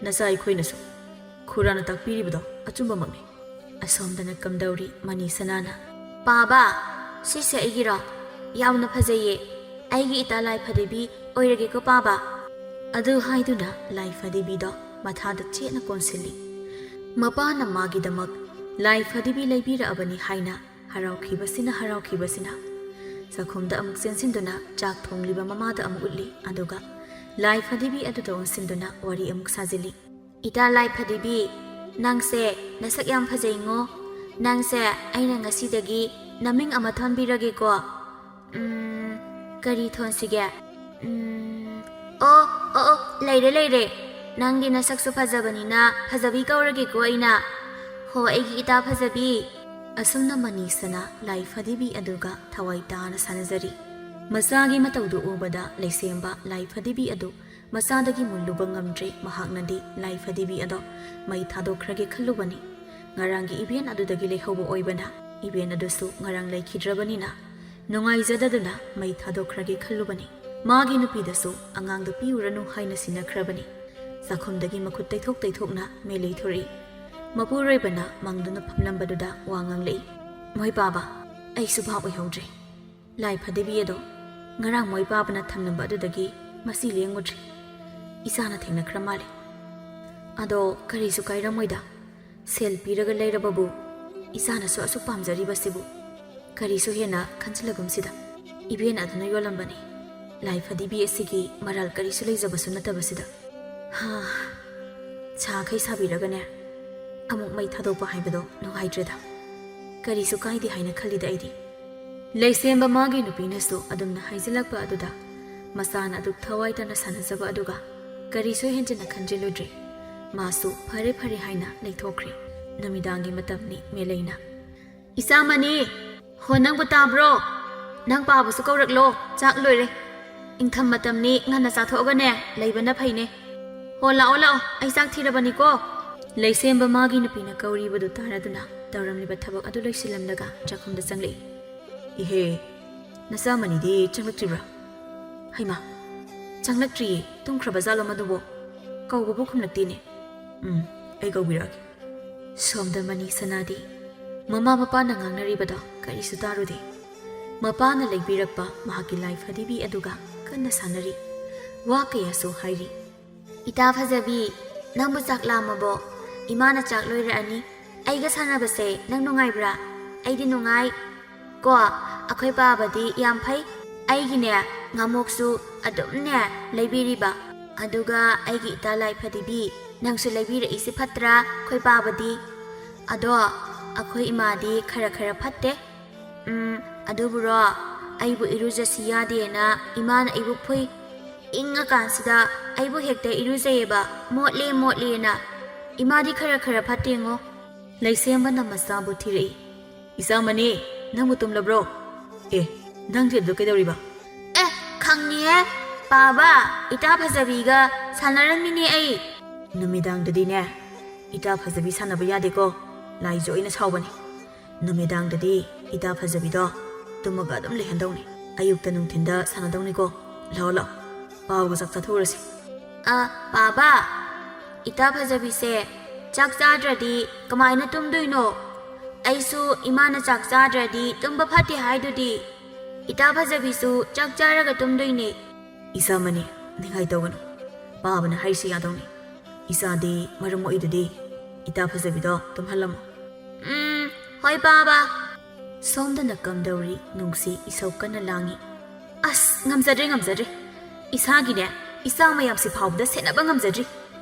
ꯅꯆꯥ ꯑꯩꯈꯣꯏꯅꯁꯨ ꯈꯨꯔꯥꯅ ꯇꯥꯛꯄꯤꯔꯤꯕꯗꯣ ꯑꯆꯨꯝꯕꯃꯛꯅꯤ꯫" ꯑꯁꯣꯝꯗꯅ ꯀꯝꯗꯧꯔꯤ ꯃꯅꯤ ꯁꯅꯥꯅ, "ꯄꯥꯕ, ꯁꯤꯁꯦ ꯑꯩꯒꯤꯔꯣ? ꯌꯥꯝꯅ ꯐꯖꯩꯌꯦ꯫ ꯑꯩꯒꯤ ꯏꯇꯥ ꯂꯥꯏ ꯐꯗꯤꯕꯤ ꯑꯣꯏꯔꯒꯦꯀꯣ, ꯄꯥꯕ?" ꯑꯗꯨ ꯍꯥꯏꯗꯨꯅ ꯂꯥꯏ ꯐꯗꯤꯕꯤꯗꯣ ꯃꯊꯥꯗ ꯆꯦꯠꯅ ꯀꯣꯟꯁꯤꯜꯂꯤ꯫ ꯃꯄꯥꯅ ꯃꯥꯒꯤꯗꯃꯛ ꯂꯥꯏ ꯐꯗꯤꯕꯤ ꯂꯩꯕꯤꯔꯛꯑꯕꯅꯤ ꯍꯥꯏꯅ ꯍꯔꯥꯎꯈꯤꯕꯁꯤꯅ ꯍꯔꯥꯎꯈꯤꯕꯁꯤꯅ꯫ ꯆꯥꯛꯈꯨꯝꯗ ꯑꯃꯨꯛ ꯆꯦꯟꯁꯤꯟꯗꯨꯅ ꯆꯥꯛ ꯊꯣꯡꯂꯤꯕ ꯃꯃꯥꯗ ꯑꯃꯨꯛ ꯎꯠꯂꯤ, ꯑꯗꯨꯒ ꯂꯥꯏ ꯐꯗꯤꯕꯤ ꯑꯗꯨꯗ ꯑꯣꯟꯁꯤꯟꯗꯨꯅ ꯋꯥꯔꯤ ꯑꯃꯨꯛ ꯁꯥꯖꯤꯜꯂꯤ꯫ "ꯏꯇꯥ ꯂꯥꯏ ꯐꯗꯤꯕꯤ, ꯅꯪꯁꯦ ꯅꯁꯛ ꯌꯥꯝ ꯐꯖꯩꯉꯣ꯫ ꯅꯪꯁꯦ ꯑꯩꯅ ꯉꯁꯤꯗꯒꯤ ꯅꯃꯤꯡ ꯑꯃ ꯊꯣꯟꯕꯤꯔꯒꯦꯀꯣ꯫ ꯎꯝ, ꯀꯔꯤ ꯊꯣꯟꯁꯤꯒꯦ? ꯎꯝ, ꯑꯣ, ꯑꯣ, ꯑꯣ, ꯂꯩꯔꯦ, ꯂꯩꯔꯦ꯫ ꯅꯪꯗꯤ ꯅꯁꯛꯁꯨ ꯐꯖꯕꯅꯤꯅ ꯐꯖꯕꯤ ꯀꯧꯔꯒꯦꯀꯣ ꯑꯩꯅ꯫ ꯍꯣ, ꯑꯩꯒꯤ ꯏꯇꯥ ꯐꯖꯕꯤ꯫ ꯑꯁꯨꯝꯅ ꯃꯅꯤꯁꯅꯥ ꯂꯥꯏ ꯐꯗꯤꯕꯤ ꯑꯗꯨꯒ ꯊꯋꯥꯏ ꯇꯥꯅ ꯁꯥꯟꯅꯖꯔꯤ꯫ ꯃꯆꯥꯒꯤ ꯃꯇꯧꯗꯨ ꯎꯕꯗ ꯂꯩꯁꯦꯝꯕ ꯂꯥꯏ ꯐꯗꯤꯕꯤ ꯑꯗꯨ ꯃꯆꯥꯗꯒꯤ ꯃꯨꯜꯂꯨꯕ ꯉꯝꯗ꯭ꯔꯦ꯫ ꯃꯍꯥꯛꯅꯗꯤ ꯂꯥꯏ ꯐꯗꯤꯕꯤ ꯑꯗꯣ ꯃꯩ ꯊꯥꯗꯣꯛꯈ꯭ꯔꯒꯦ ꯈꯜꯂꯨꯕꯅꯤ꯫ ꯉꯔꯥꯡꯒꯤ ꯏꯚꯦꯟ ꯑꯗꯨꯗꯒꯤ ꯂꯩꯍꯧꯕ ꯑꯣꯏꯕꯅ ꯏꯚꯦꯟ ꯑꯗꯨꯁꯨ ꯉꯔꯥꯡ ꯂꯩꯈꯤꯗ꯭ꯔꯕꯅꯤꯅ ꯅꯨꯡꯉꯥꯏꯖꯗꯗꯨꯅ ꯃꯩ ꯊꯥꯗꯣꯛꯈ꯭ꯔꯒꯦ ꯈꯜꯂꯨꯕꯅꯤ꯫ ꯃꯥꯒꯤ ꯅꯨꯄꯤꯗꯁꯨ ꯑꯉꯥꯡꯗꯨ ꯄꯤꯎꯔꯅꯨ ꯍꯥꯏꯅ ꯁꯤꯟꯅꯈ꯭ꯔꯕꯅꯤ꯫ ꯆꯥꯛꯈꯨꯝꯗꯒꯤ ꯃꯈꯨꯠ ꯇꯩꯊꯣꯛ ꯇꯩꯊꯣꯛꯅ ꯃꯦꯂꯩ ꯊꯣꯔꯛꯏ꯫ ꯃꯄꯨꯔꯣꯏꯕꯅ ꯃꯪꯗꯨꯅ ꯐꯝꯂꯝꯕꯗꯨꯗ ꯋꯥ ꯉꯥꯡꯂꯛꯏ꯫ "ꯃꯣꯏ ꯄꯥꯕ, ꯑꯩꯁꯨ ꯚꯥꯞ ꯑꯣꯏꯍꯧꯗ꯭ꯔꯦ꯫ ꯂꯥꯏ ꯐꯗꯤꯕꯤ ꯑꯗꯣ ꯉꯔꯥꯡ ꯃꯣꯏ ꯄꯥꯕꯅ ꯊꯝꯂꯝꯕ ꯑꯗꯨꯗꯒꯤ ꯃꯁꯤ ꯂꯦꯡꯉꯨꯗ꯭ꯔꯤ꯫ ꯏꯆꯥꯅ ꯊꯦꯡꯅꯈ꯭ꯔ ꯃꯥꯜꯂꯦ꯫ ꯑꯗꯣ ꯀꯔꯤꯁꯨ ꯀꯥꯏꯔꯝꯃꯣꯏꯗ꯫ ꯁꯦꯜ ꯄꯤꯔꯒ ꯂꯩꯔꯕꯕꯨ ꯏꯆꯥꯅꯁꯨ ꯑꯁꯨꯛ ꯄꯥꯝꯖꯔꯤꯕꯁꯤꯕꯨ ꯀꯔꯤꯁꯨ ꯍꯦꯟꯅ ꯈꯟꯖꯤꯜꯂꯒꯨꯝꯁꯤꯗ꯫ ꯏꯕꯦꯟ ꯑꯗꯨꯅ ꯌꯣꯜꯂꯝꯕꯅꯤ꯫ ꯂꯥꯏ ꯐꯗꯤꯕꯤ ꯑꯁꯤꯒꯤ ꯃꯔꯥꯜ ꯀꯔꯤꯁꯨ ꯂꯩꯖꯕꯁꯨ ꯅꯠꯇꯕꯁꯤꯗ꯫ ꯍꯥ, ꯁꯥꯈꯩ ꯁꯥꯕꯤꯔꯒꯅꯦ ꯑꯃꯨꯛ ꯃꯩ ꯊꯥꯗꯣꯛꯄ ꯍꯥꯏꯕꯗꯣ ꯅꯨꯡꯉꯥꯏꯇ꯭ꯔꯦꯗ꯫ ꯀꯔꯤꯁꯨ ꯀꯥꯏꯗꯦ ꯍꯥꯏꯅ ꯈꯜꯂꯤꯗ ꯑꯩꯗꯤ꯫" ꯂꯩꯁꯦꯝꯕ ꯃꯥꯒꯤ ꯅꯨꯄꯤꯅꯁꯨ ꯑꯗꯨꯝꯅ ꯍꯥꯏꯖꯤꯜꯂꯛꯄ ꯑꯗꯨꯗ ꯃꯆꯥꯅ ꯑꯗꯨꯛ ꯊꯋꯥꯏ ꯇꯥꯅ ꯁꯥꯟꯅꯖꯕ ꯑꯗꯨꯒ ꯀꯔꯤꯁꯨ ꯍꯦꯟꯖꯤꯟꯅ ꯈꯟꯖꯤꯜꯂꯨꯗ꯭ꯔꯦ꯫ ꯃꯥꯁꯨ "ꯐꯔꯦ, ꯐꯔꯦ" ꯍꯥꯏꯅ ꯂꯩꯊꯣꯛꯈ꯭ꯔꯦ꯫ ꯅꯨꯃꯤꯗꯥꯡꯒꯤ ꯃꯇꯝꯅꯤ꯫ ꯃꯦꯂꯩꯅ, "ꯏꯆꯥ ꯃꯅꯤ, ꯍꯣ, ꯅꯪꯕꯨ ꯇꯥꯕ꯭ꯔꯣ? ꯅꯪ ꯄꯥꯕꯁꯨ ꯀꯧꯔꯛꯂꯣ, ꯆꯥꯛ ꯂꯣꯏꯔꯦ꯫ ꯏꯪꯊꯝ ꯃꯇꯝꯅꯤ, ꯉꯟꯅ ꯆꯥꯊꯣꯛꯑꯒꯅꯦ ꯂꯩꯕꯅ ꯐꯩꯅꯦ꯫ ꯍꯣ, ꯂꯥꯛꯑꯣ, ꯂꯥꯛꯑꯣ, ꯑꯩ ꯆꯥꯛ ꯊꯤꯔꯕꯅꯤꯀꯣ꯫" ꯂꯩꯁꯦꯝꯕ ꯃꯥꯒꯤ ꯅꯨꯄꯤꯅ ꯀꯧꯔꯤꯕꯗꯨ ꯇꯥꯔꯗꯨꯅ ꯇꯧꯔꯝꯂꯤꯕ ꯊꯕꯛ ꯑꯗꯨ ꯂꯣꯏꯁꯤꯜꯂꯝꯂꯒ ꯆꯥꯛꯈꯨꯝꯗ ꯆꯪꯂꯛꯏ꯫ "ꯏꯍꯦ, ꯅꯆꯥꯃꯅꯤꯗꯤ ꯆꯪꯂꯛꯇ꯭ꯔꯤꯕ꯭ꯔꯥ?" "ꯍꯩꯃꯥ, ꯆꯪꯂꯛꯇ꯭ꯔꯤꯌꯦ, ꯇꯨꯝꯈ꯭ꯔꯕ ꯖꯥꯠꯂꯣ ꯃꯗꯨꯕꯣ? ꯀꯧꯕꯕꯨ ꯈꯨꯝꯂꯛꯇꯦꯅꯦ꯫" "ꯎꯝ, ꯑꯩ ꯀꯧꯕꯤꯔꯛꯑꯒꯦ꯫" ꯁꯣꯝꯗ ꯃꯅꯤ ꯁꯅꯥꯗꯤ ꯃꯃꯥ ꯃꯄꯥꯅ ꯉꯥꯡꯅꯔꯤꯕꯗꯣ ꯀꯔꯤꯁꯨ ꯇꯥꯔꯨꯗꯦ꯫ ꯃꯄꯥꯅ ꯂꯩꯕꯤꯔꯛꯄ ꯃꯍꯥꯛꯀꯤ ꯂꯥꯏ ꯐꯗꯤꯕꯤ ꯑꯗꯨꯒ ꯀꯟꯅ ꯁꯥꯟꯅꯔꯤ꯫ ꯋꯥ ꯀꯌꯥꯁꯨ ꯍꯥꯏꯔꯤ꯫ "ꯏꯇꯥ ꯐꯖꯕꯤ, ꯅꯪꯕꯨ ꯆꯥꯛ ꯂꯥꯝꯃꯕꯣ? ꯏꯃꯥꯅ ꯆꯥꯛ ꯂꯣꯏꯔꯛꯑꯅꯤ꯫ ꯑꯩꯒ ꯁꯥꯟꯅꯕꯁꯦ ꯅꯪ ꯅꯨꯡꯉꯥꯏꯕ꯭ꯔꯥ? ꯑꯩꯗꯤ ꯅꯨꯡꯉꯥꯏ꯫ ꯀꯣ, ꯑꯩꯈꯣꯏ ꯄꯥꯕꯗꯤ ꯌꯥꯝ ꯐꯩ꯫ ꯑꯩꯒꯤꯅꯦ, ꯉꯥꯃꯣꯛꯁꯨ ꯑꯗꯨꯝꯅꯦ ꯂꯩꯕꯤꯔꯤꯕ꯫ ꯑꯗꯨꯒ ꯑꯩꯒꯤ ꯏꯇꯥ ꯂꯥꯏ ꯐꯗꯤꯕꯤ, ꯅꯪꯁꯨ ꯂꯩꯕꯤꯔꯛꯏꯁꯤ ꯐꯠꯇ꯭ꯔꯥ, ꯑꯩꯈꯣꯏ ꯄꯥꯕꯗꯤ? ꯑꯗꯣ ꯑꯩꯈꯣꯏ ꯏꯃꯥꯗꯤ ꯈꯔ ꯈꯔ ꯐꯠꯇꯦ꯫ ꯎꯝ, ꯑꯗꯨꯕꯨꯔꯣ, ꯑꯩꯕꯨ ꯏꯔꯨꯖꯁꯤ ꯌꯥꯗꯦꯅ ꯏꯃꯥꯅ ꯑꯩꯕꯨ ꯐꯨꯏ꯫ ꯏꯪꯉꯀꯥꯟꯁꯤꯗ ꯑꯩꯕꯨ ꯍꯦꯛꯇ ꯏꯔꯨꯖꯩꯌꯦꯕ, "ꯃꯣꯠꯂꯦ, ꯃꯣꯠꯂꯦꯅ"꯫ ꯏꯃꯥꯗꯤ ꯈꯔ ꯈꯔ ꯐꯠꯇꯦꯉꯣ꯫ ꯂꯩꯁꯦꯝꯕꯅ ꯃꯆꯥꯕꯨ ꯊꯤꯔꯛꯏ꯫ "ꯏꯆꯥꯃꯅꯤ, ꯅꯪꯕꯨ ꯇꯨꯝꯂꯕ꯭ꯔꯣ? ꯑꯦ, ꯅꯪꯗꯤ ꯑꯗꯨ ꯀꯩꯗꯧꯔꯤꯕ?" "ꯑꯦ, ꯈꯪꯉꯤꯍꯦ, ꯄꯥꯕ, ꯏꯇꯥ ꯐꯖꯕꯤꯒ ꯁꯥꯟꯅꯔꯝꯃꯤꯅꯦ ꯑꯩ"꯫ "ꯅꯨꯃꯤꯗꯥꯡꯗꯗꯤꯅꯦ, ꯏꯇꯥ ꯐꯖꯕꯤ ꯁꯥꯟꯅꯕ ꯌꯥꯗꯦꯀꯣ, ꯂꯥꯏꯖ ꯑꯣꯏꯅ ꯁꯥꯎꯕꯅꯤ꯫ ꯅꯨꯃꯤꯗꯥꯡꯗꯗꯤ ꯏꯇꯥ ꯐꯖꯕꯤꯗꯣ ꯇꯨꯝꯃꯒ ꯑꯗꯨꯝ ꯂꯩꯍꯟꯗꯧꯅꯤ꯫ ꯑꯌꯨꯛꯇ ꯅꯨꯡꯊꯤꯟꯗ ꯁꯥꯟꯅꯗꯧꯅꯤꯀꯣ꯫ ꯂꯥꯛꯑꯣ, ꯂꯥꯛꯑꯣ, ꯄꯥꯕꯒ ꯆꯥꯛ ꯆꯥꯊꯣꯛꯎꯔꯁꯤ"꯫ "ꯑ, ꯄꯥꯕ, ꯏꯇꯥ ꯐꯖꯕꯤꯁꯦ ꯆꯥꯛ ꯆꯥꯗ꯭ꯔꯗꯤ ꯀꯃꯥꯏꯅ ꯇꯨꯝꯗꯣꯏꯅꯣ? ꯑꯩꯁꯨ ꯏꯃꯥꯅ ꯆꯥꯛ ꯆꯥꯗ꯭ꯔꯗꯤ ꯇꯨꯝꯕ ꯐꯠꯇꯦ ꯍꯥꯏꯗꯨꯗꯤ꯫ ꯏꯇꯥ ꯐꯖꯕꯤꯁꯨ ꯆꯥꯛ ꯆꯥꯔꯒ ꯇꯨꯝꯗꯣꯏꯅꯦ"꯫ "ꯏꯆꯥꯃꯅꯤ, ꯅꯤꯡꯉꯥꯏ ꯇꯧꯒꯅꯨ꯫ ꯄꯥꯕꯅ ꯍꯥꯏꯔꯤꯁꯤ ꯌꯥꯗꯧꯅꯤ꯫ ꯏꯆꯥꯗꯤ ꯃꯔꯝ ꯃꯣꯛꯏꯗꯨꯗꯤ꯫ ꯏꯇꯥ ꯐꯖꯕꯤꯗꯣ ꯇꯨꯝꯍꯜꯂꯝꯃꯣ"꯫ "ꯎꯝ, ꯍꯣꯏ ꯄꯥꯕ"꯫ ꯁꯣꯝꯗꯅ ꯀꯝꯗꯧꯔꯤ, ꯅꯨꯡꯁꯤ ꯏꯁꯧ ꯀꯟꯅ ꯂꯥꯡꯉꯤ꯫ "ꯑꯁ, ꯉꯝꯖꯗ꯭ꯔꯦ, ꯉꯝꯖꯗ꯭ꯔꯦ꯫ ꯏꯁꯥꯒꯤꯅꯦ, ꯏꯆꯥ ꯃꯌꯥꯝꯁꯤ ꯐꯥꯎꯕꯗ ꯁꯦꯟꯅꯕ ꯉꯝꯖꯗ꯭ꯔꯤ꯫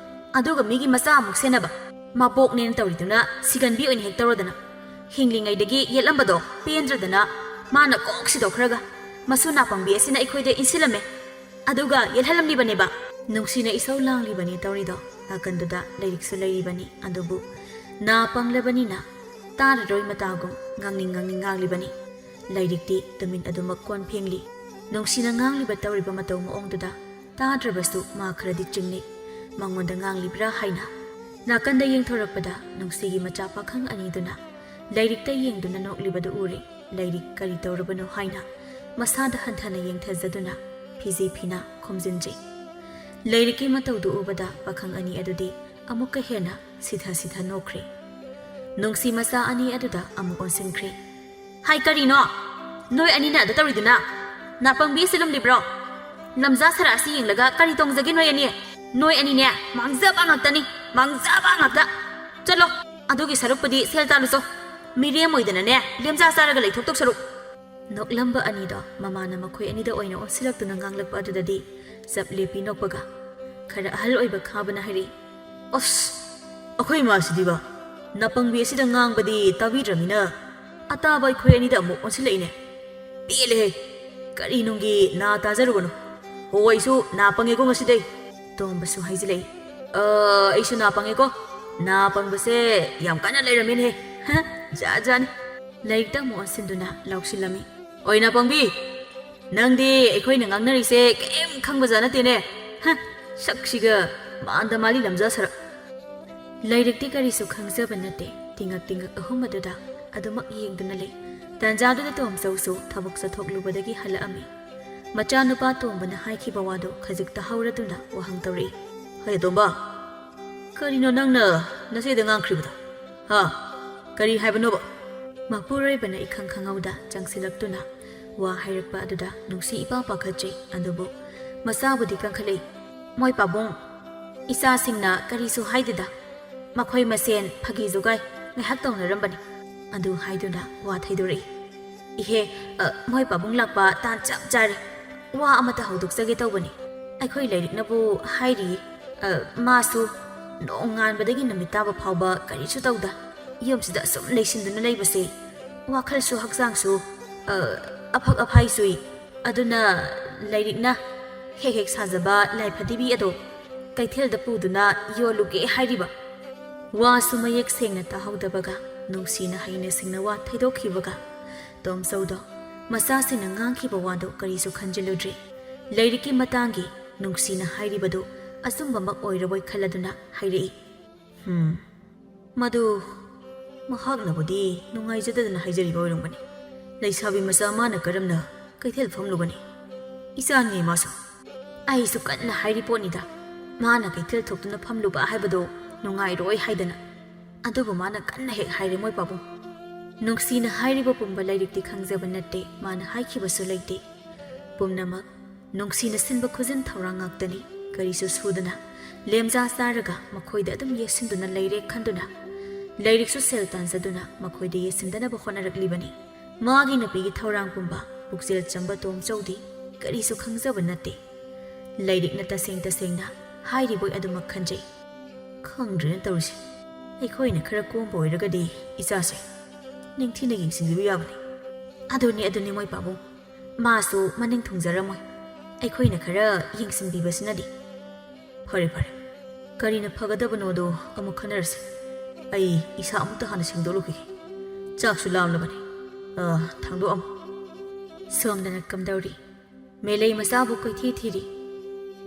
ꯑꯗꯨꯒ ꯃꯤꯒꯤ ꯃꯆꯥ ꯑꯃꯨꯛ ꯁꯦꯟꯅꯕ꯫ ꯃꯕꯣꯛꯅꯦꯅ ꯇꯧꯔꯤꯗꯨꯅ ꯁꯤꯒꯟꯕꯤ ꯑꯣꯏꯅ ꯍꯦꯛ ꯇꯧꯔꯗꯅ꯫ ꯍꯤꯡꯂꯤꯉꯩꯗꯒꯤ ꯌꯦꯠꯂꯝꯕꯗꯣ ꯄꯦꯟꯗ꯭ꯔꯗꯅ ꯃꯥꯅ ꯀꯣꯛ ꯁꯤꯗꯣꯛꯈ꯭ꯔꯒ ꯃꯁꯨ ꯅꯥꯄꯪꯕꯤ ꯑꯁꯤꯅ ꯑꯩꯈꯣꯏꯗ ꯏꯟꯁꯤꯜꯂꯝꯃꯦ꯫ ꯑꯗꯨꯒ ꯌꯦꯠꯍꯜꯂꯝꯂꯤꯕꯅꯦꯕ"꯫ ꯅꯨꯡꯁꯤꯅ ꯏꯁꯧ ꯂꯥꯡꯂꯤꯕꯅꯤ ꯇꯧꯔꯤꯗꯣ꯫ ꯅꯥꯀꯟꯗꯨꯗ ꯂꯥꯏꯔꯤꯛꯁꯨ ꯂꯩꯔꯤꯕꯅꯤ, ꯑꯗꯨꯕꯨ ꯅꯥ ꯄꯪꯂꯕꯅꯤꯅ ꯇꯥꯔꯔꯣꯏ ꯃꯇꯥꯒꯨꯝ ꯉꯥꯡꯅꯤꯡ ꯉꯥꯡꯅꯤꯡ ꯉꯥꯡꯂꯤꯕꯅꯤ꯫ ꯂꯥꯏꯔꯤꯛꯇꯤ ꯇꯨꯃꯤꯟ ꯑꯗꯨꯃꯛ ꯀꯣꯟ ꯐꯦꯡꯂꯤ꯫ ꯅꯨꯡꯁꯤꯅ ꯉꯥꯡꯂꯤꯕ ꯇꯧꯔꯤꯕ ꯃꯇꯧ ꯃꯑꯣꯡꯗꯨꯗ ꯇꯥꯗ꯭ꯔꯕꯁꯨ ꯃꯥ ꯈꯔꯗꯤ ꯆꯤꯡꯅꯩ꯫ ꯃꯉꯣꯟꯗ ꯉꯥꯡꯂꯤꯕ꯭ꯔꯥ ꯍꯥꯏꯅ꯫ ꯅꯥꯀꯟꯗ ꯌꯦꯡꯊꯣꯔꯛꯄꯗ ꯅꯨꯡꯁꯤꯒꯤ ꯃꯆꯥ ꯄꯥꯈꯪ ꯑꯅꯤꯗꯨꯅ ꯂꯥꯏꯔꯤꯛꯇ ꯌꯦꯡꯗꯨꯅ ꯅꯣꯛꯂꯤꯕꯗꯨ ꯎꯔꯦ꯫ ꯂꯥꯏꯔꯤꯛ ꯀꯔꯤ ꯇꯧꯔꯕꯅꯣ ꯍꯥꯏꯅ ꯃꯁꯥꯗ ꯍꯟꯊꯅ ꯌꯦꯡꯊꯖꯗꯨꯅ ꯐꯤꯖꯤ ꯐꯤꯅ ꯈꯨꯝꯖꯤꯟꯖꯩ꯫ ꯂꯥꯏꯔꯤꯛꯀꯤ ꯃꯇꯧꯗꯨ ꯎꯕꯗ ꯄꯥꯈꯪ ꯑꯅꯤ ꯑꯗꯨꯗꯤ ꯑꯃꯨꯛꯀ ꯍꯦꯟꯅ ꯁꯤꯊ ꯁꯤꯊ ꯅꯣꯛꯈ꯭ꯔꯦ꯫ ꯅꯨꯡꯁꯤ ꯃꯆꯥ ꯑꯅꯤ ꯑꯗꯨꯗ ꯑꯃꯨꯛ ꯑꯣꯟꯁꯤꯟꯈ꯭ꯔꯦ꯫ "ꯍꯥꯏ, ꯀꯔꯤꯅꯣ? ꯅꯣꯏ ꯑꯅꯤꯅ ꯑꯗꯨ ꯇꯧꯔꯤꯗꯨꯅ? ꯅꯥꯄꯪꯕꯤ ꯑꯁꯤ ꯂꯨꯝꯂꯤꯕ꯭ꯔꯣ? ꯂꯝꯖꯥ ꯁꯔꯥ ꯑꯁꯤ ꯌꯦꯡꯂꯒ ꯀꯔꯤ ꯇꯣꯡꯖꯒꯦ ꯅꯣꯏ ꯑꯅꯤ? ꯅꯣꯏ ꯑꯅꯤꯅꯦ, ꯃꯥꯡꯖꯕ ꯉꯥꯛꯇꯅꯤ, ꯃꯥꯡꯖꯕ ꯉꯥꯛꯇ꯫ ꯆꯠꯂꯣ, ꯑꯗꯨꯒꯤ ꯁꯔꯨꯛꯄꯨꯗꯤ ꯁꯦꯜ ꯇꯥꯜꯂꯨꯆꯣ꯫ ꯃꯤꯔꯦꯝ ꯑꯣꯏꯗꯅꯅꯦ, ꯂꯦꯝꯖꯥ ꯆꯥꯔꯒ ꯂꯩꯊꯣꯛꯇꯧ ꯁꯔꯨꯛ"꯫ ꯅꯣꯛꯂꯝꯕ ꯑꯅꯤꯗꯣ ꯃꯃꯥꯅ ꯃꯈꯣꯏ ꯑꯅꯤꯗ ꯑꯣꯏꯅ ꯑꯣꯟꯁꯤꯜꯂꯛꯇꯨꯅ ꯉꯥꯡꯂꯛꯄ ꯑꯗꯨꯗꯗꯤ ꯆꯞ ꯂꯦꯞꯄꯤ ꯅꯣꯛꯄꯒ꯫ ꯈꯔ ꯑꯍꯜ ꯑꯣꯏꯕ ꯈꯥꯕꯅ ꯍꯥꯏꯔꯛꯏ, ꯑꯁ, ꯑꯩꯈꯣꯏ ꯏꯃꯥꯁꯤꯗꯤꯕ, ꯅꯥꯄꯪꯕꯤ ꯑꯁꯤꯗ ꯉꯥꯡꯕꯗꯤ ꯇꯥꯕꯤꯗ꯭ꯔꯃꯤꯅ ꯑꯇꯥꯕ ꯑꯩꯈꯣꯏ ꯑꯅꯤꯗ ꯑꯃꯨꯛ ꯑꯣꯟꯁꯤꯜꯂꯛꯏꯅꯦ꯫ ꯄꯦꯜꯂꯦꯍꯦ! ꯀꯔꯤ ꯅꯨꯡꯒꯤ ꯅꯥ ꯇꯥꯖꯔꯨꯕꯅꯣ? ꯍꯣ, ꯑꯩꯁꯨ ꯅꯥ ꯄꯪꯉꯦꯀꯣ ꯉꯁꯤꯗꯩ꯫ ꯇꯣꯝꯕꯁꯨ ꯍꯥꯏꯖꯤꯜꯂꯛꯏ꯫ "ꯑ, ꯑꯩꯁꯨ ꯅꯥ ꯄꯪꯉꯦꯀꯣ꯫ ꯅꯥ ꯄꯪꯕꯁꯦ ꯌꯥꯝ ꯀꯟꯅ ꯂꯩꯔꯝꯃꯦꯅꯦꯍꯦ꯫ ꯍ, ꯖꯥꯠ ꯖꯥꯠꯅꯤ꯫" ꯂꯥꯏꯔꯤꯛꯇ ꯑꯃꯨꯛ ꯑꯣꯟꯁꯤꯟꯗꯨꯅ ꯂꯥꯎꯁꯤꯜꯂꯝꯃꯤ꯫ "ꯑꯣꯏ ꯅꯥ ꯄꯪꯕꯤ, ꯅꯪꯗꯤ ꯑꯩꯈꯣꯏꯅ ꯉꯥꯡꯅꯔꯤꯁꯦ ꯀꯔꯤꯝ ꯈꯪꯕꯖꯥꯠ ꯅꯠꯇꯦꯅꯦ꯫ ꯍ, ꯁꯛꯁꯤꯒ ꯃꯥꯟꯗ ꯃꯥꯜꯂꯤ ꯂꯝꯖꯥ ꯁꯔꯛ꯫" ꯂꯥꯏꯔꯤꯛꯇꯤ ꯀꯔꯤꯁꯨ ꯈꯪꯖꯕ ꯅꯠꯇꯦ꯫ ꯇꯤꯡꯉꯛ ꯇꯤꯡꯉꯛ ꯑꯍꯨꯝ ꯑꯗꯨꯗ ꯑꯗꯨꯃꯛ ꯌꯦꯡꯗꯨꯅ ꯂꯩ꯫ ꯇꯥꯟꯖꯥꯗꯨꯗ ꯇꯣꯝꯆꯧꯁꯨ ꯊꯕꯛ ꯆꯠꯊꯣꯛꯂꯨꯕꯗꯒꯤ ꯍꯜꯂꯛꯑꯝꯃꯤ꯫ ꯃꯆꯥꯅꯨꯄꯥ ꯇꯣꯝꯕꯅ ꯍꯥꯏꯈꯤꯕ ꯋꯥꯗꯨ ꯈꯖꯤꯛ ꯇꯥꯍꯧꯔꯗꯨꯅ ꯋꯥꯍꯪ ꯇꯧꯔꯛꯏ꯫ "ꯍꯩ ꯇꯣꯝꯕ, ꯀꯔꯤꯅꯣ ꯅꯪꯅ ꯅꯆꯦꯗ ꯉꯥꯡꯈ꯭ꯔꯤꯕꯗꯣ? ꯍꯥ? ꯀꯔꯤ ꯍꯥꯏꯕꯅꯣꯕ?" ꯃꯄꯨꯔꯣꯏꯕꯅ ꯏꯈꯪ ꯈꯪꯍꯧꯗ ꯆꯪꯁꯤꯜꯂꯛꯇꯨꯅ ꯋꯥ ꯍꯥꯏꯔꯛꯄ ꯑꯗꯨꯗ ꯅꯨꯡꯁꯤ ꯏꯄꯥ ꯄꯥꯈꯠꯆꯩ꯫ ꯑꯗꯨꯕꯨ ꯃꯆꯥꯕꯨꯗꯤ ꯀꯟꯈꯠꯂꯛꯏ꯫ "ꯃꯣꯏ ꯄꯥꯕꯨꯡ, ꯏꯆꯥꯁꯤꯡꯅ ꯀꯔꯤꯁꯨ ꯍꯥꯏꯗꯦꯗ꯫ ꯃꯈꯣꯏ ꯃꯁꯦꯟ ꯐꯥꯒꯤ ꯖꯨꯒꯥꯏ ꯉꯥꯏꯍꯥꯛ ꯇꯧꯅꯔꯝꯕꯅꯤ꯫" ꯑꯗꯨ ꯍꯥꯏꯗꯨꯅ ꯋꯥ ꯊꯩꯗꯣꯔꯛꯏ꯫ "ꯏꯍꯦ, ꯑ, ꯃꯣꯏ ꯄꯥꯕꯨꯡ ꯂꯥꯛꯄ ꯇꯥꯟ ꯆꯞ ꯆꯥꯔꯦ꯫ ꯋꯥ ꯑꯃꯇ ꯍꯧꯗꯣꯛꯆꯒꯦ ꯇꯧꯕꯅꯤ꯫ ꯑꯩꯈꯣꯏ ꯂꯥꯏꯔꯤꯛꯅꯕꯨ ꯍꯥꯏꯔꯤꯌꯦ꯫ ꯑ, ꯃꯥꯁꯨ ꯅꯣꯡꯉꯥꯟꯕꯗꯒꯤ ꯅꯨꯃꯤꯠ ꯇꯥꯕ ꯐꯥꯎꯕ ꯀꯔꯤꯁꯨ ꯇꯧꯗ ꯌꯨꯝꯁꯤꯗ ꯑꯁꯨꯝ ꯂꯩꯁꯤꯟꯗꯨꯅ ꯂꯩꯕꯁꯦ ꯋꯥꯈꯜꯁꯨ ꯍꯛꯆꯥꯡꯁꯨ, ꯑ, ꯑꯐꯛ ꯑꯐꯥꯏ ꯆꯨꯏ꯫ ꯑꯗꯨꯅ ꯂꯥꯏꯔꯤꯛꯅ ꯍꯦꯛ ꯍꯦꯛ ꯁꯥꯖꯕ ꯂꯥꯏ ꯐꯗꯤꯕꯤ ꯑꯗꯣ ꯀꯩꯊꯦꯜꯗ ꯄꯨꯗꯨꯅ ꯌꯣꯜꯂꯨꯒꯦ ꯍꯥꯏꯔꯤꯕ꯫" ꯋꯥꯁꯨ ꯃꯌꯦꯛ ꯁꯦꯡꯅ ꯇꯥꯍꯧꯗꯕꯒ ꯅꯨꯡꯁꯤꯅ ꯍꯩꯅ ꯁꯤꯡꯅ ꯋꯥ ꯊꯩꯗꯣꯛꯈꯤꯕꯒ ꯇꯣꯝꯆꯧꯗꯣ ꯃꯆꯥꯁꯤꯡꯅ ꯉꯥꯡꯈꯤꯕ ꯋꯥꯗꯣ ꯀꯔꯤꯁꯨ ꯈꯟꯖꯤꯜꯂꯨꯗ꯭ꯔꯦ꯫ ꯂꯥꯏꯔꯤꯛꯀꯤ ꯃꯇꯥꯡꯒꯤ ꯅꯨꯡꯁꯤꯅ ꯍꯥꯏꯔꯤꯕꯗꯨ ꯑꯆꯨꯝꯕꯃꯛ ꯑꯣꯏꯔꯕꯣꯏ ꯈꯜꯂꯗꯨꯅ ꯍꯥꯏꯔꯛꯏ꯫ "ꯍꯝ, ꯃꯗꯨ ꯃꯍꯥꯛꯅꯕꯨꯗꯤ ꯅꯨꯡꯉꯥꯏꯖꯗꯗꯅ ꯍꯥꯏꯖꯔꯤꯕ ꯑꯣꯏꯔꯝꯒꯅꯤ꯫ ꯂꯩꯁꯥꯕꯤ ꯃꯆꯥ ꯃꯥꯅ ꯀꯔꯝꯅ ꯀꯩꯊꯦꯜ ꯐꯝꯂꯨꯒꯅꯤ? ꯏꯆꯥꯅꯤ ꯃꯥꯁꯨ꯫ ꯑꯩꯁꯨ ꯀꯟꯅ ꯍꯥꯏꯔꯤ ꯄꯣꯠꯅꯤꯗ, ꯃꯥꯅ ꯀꯩꯊꯦꯜ ꯊꯣꯛꯇꯨꯅ ꯐꯝꯂꯨꯕ ꯍꯥꯏꯕꯗꯣ ꯅꯨꯡꯉꯥꯏꯔꯣꯏ ꯍꯥꯏꯗꯅ꯫ ꯑꯗꯨꯕꯨ ꯃꯥꯅ ꯀꯟꯅ ꯍꯦꯛ ꯍꯥꯏꯔꯦ ꯃꯣꯏ ꯄꯥꯕꯨꯡ꯫" ꯅꯨꯡꯁꯤꯅ ꯍꯥꯏꯔꯤꯕ ꯄꯨꯝꯕ ꯂꯥꯏꯔꯤꯛꯇꯤ ꯈꯪꯖꯕ ꯅꯠꯇꯦ, ꯃꯥꯅ ꯍꯥꯏꯈꯤꯕꯁꯨ ꯂꯩꯇꯦ꯫ ꯄꯨꯝꯅꯃꯛ ꯅꯨꯡꯁꯤꯅ ꯁꯤꯟꯕ ꯈꯨꯖꯤꯟ ꯊꯧꯔꯥꯡ ꯉꯥꯛꯇꯅꯤ꯫ ꯀꯔꯤꯁꯨ ꯁꯨꯗꯅ ꯂꯦꯝꯖꯥ ꯆꯥꯔꯒ ꯃꯈꯣꯏꯗ ꯑꯗꯨꯝ ꯌꯦꯠꯁꯤꯟꯗꯨꯅ ꯂꯩꯔꯦ ꯈꯟꯗꯨꯅ ꯂꯥꯏꯔꯤꯛꯁꯨ ꯁꯦꯜ ꯇꯥꯟꯖꯗꯨꯅ ꯃꯈꯣꯏꯗ ꯌꯦꯠꯁꯤꯟꯗꯅꯕ ꯍꯣꯠꯅꯔꯛꯂꯤꯕꯅꯤ꯫ ꯃꯥꯒꯤ ꯅꯨꯄꯤꯒꯤ ꯊꯧꯔꯥꯡ ꯄꯨꯝꯕ ꯄꯨꯛꯆꯦꯜ ꯆꯝꯕ ꯇꯣꯝꯆꯧꯗꯤ ꯀꯔꯤꯁꯨ ꯈꯪꯖꯕ ꯅꯠꯇꯦ꯫ ꯂꯥꯏꯔꯤꯛꯅ ꯇꯁꯦꯡ ꯇꯁꯦꯡꯅ ꯍꯥꯏꯔꯤꯕꯣꯏ ꯑꯗꯨꯃꯛ ꯈꯟꯖꯩ꯫ ꯈꯪꯗ꯭ꯔꯦꯅ ꯇꯧꯔꯤꯁꯦ꯫ ꯑꯩꯈꯣꯏꯅ ꯈꯔ ꯀꯣꯝꯕ ꯑꯣꯏꯔꯒꯗꯤ ꯏꯆꯥꯁꯦ ꯅꯤꯡꯊꯤꯅ ꯌꯦꯡꯁꯤꯟꯕꯤꯕ ꯌꯥꯕꯅꯤ꯫ ꯑꯗꯨꯅꯤ, ꯑꯗꯨꯅꯤ ꯃꯣꯏ ꯄꯥꯕꯨꯡ꯫ ꯃꯥꯁꯨ ꯃꯅꯤꯡ ꯊꯨꯡꯖꯔꯝꯃꯣꯏ꯫ ꯑꯩꯈꯣꯏꯅ ꯈꯔ ꯌꯦꯡꯁꯤꯟꯕꯤꯕꯁꯤꯅꯗꯤ꯫ ꯐꯔꯦ, ꯐꯔꯦ꯫ ꯀꯔꯤꯅ ꯐꯒꯗꯕꯅꯣꯗꯣ ꯑꯃꯨꯛ ꯈꯟꯅꯔꯁꯤ꯫ ꯑꯩ ꯏꯁꯥ ꯑꯃꯨꯛꯇ ꯍꯥꯟꯅ ꯁꯦꯡꯗꯣꯛꯂꯨꯈꯤꯒꯦ꯫ ꯆꯥꯛꯁꯨ ꯂꯥꯝꯂꯕꯅꯤ꯫ ꯑ, ꯊꯥꯡꯗꯣꯛꯑꯝꯃꯨ꯫ ꯁꯣꯝꯗꯅ ꯀꯝꯗꯧꯔꯤ? ꯃꯦꯂꯩ ꯃꯆꯥꯕꯨ ꯀꯣꯏꯊꯤ ꯊꯤꯔꯤ꯫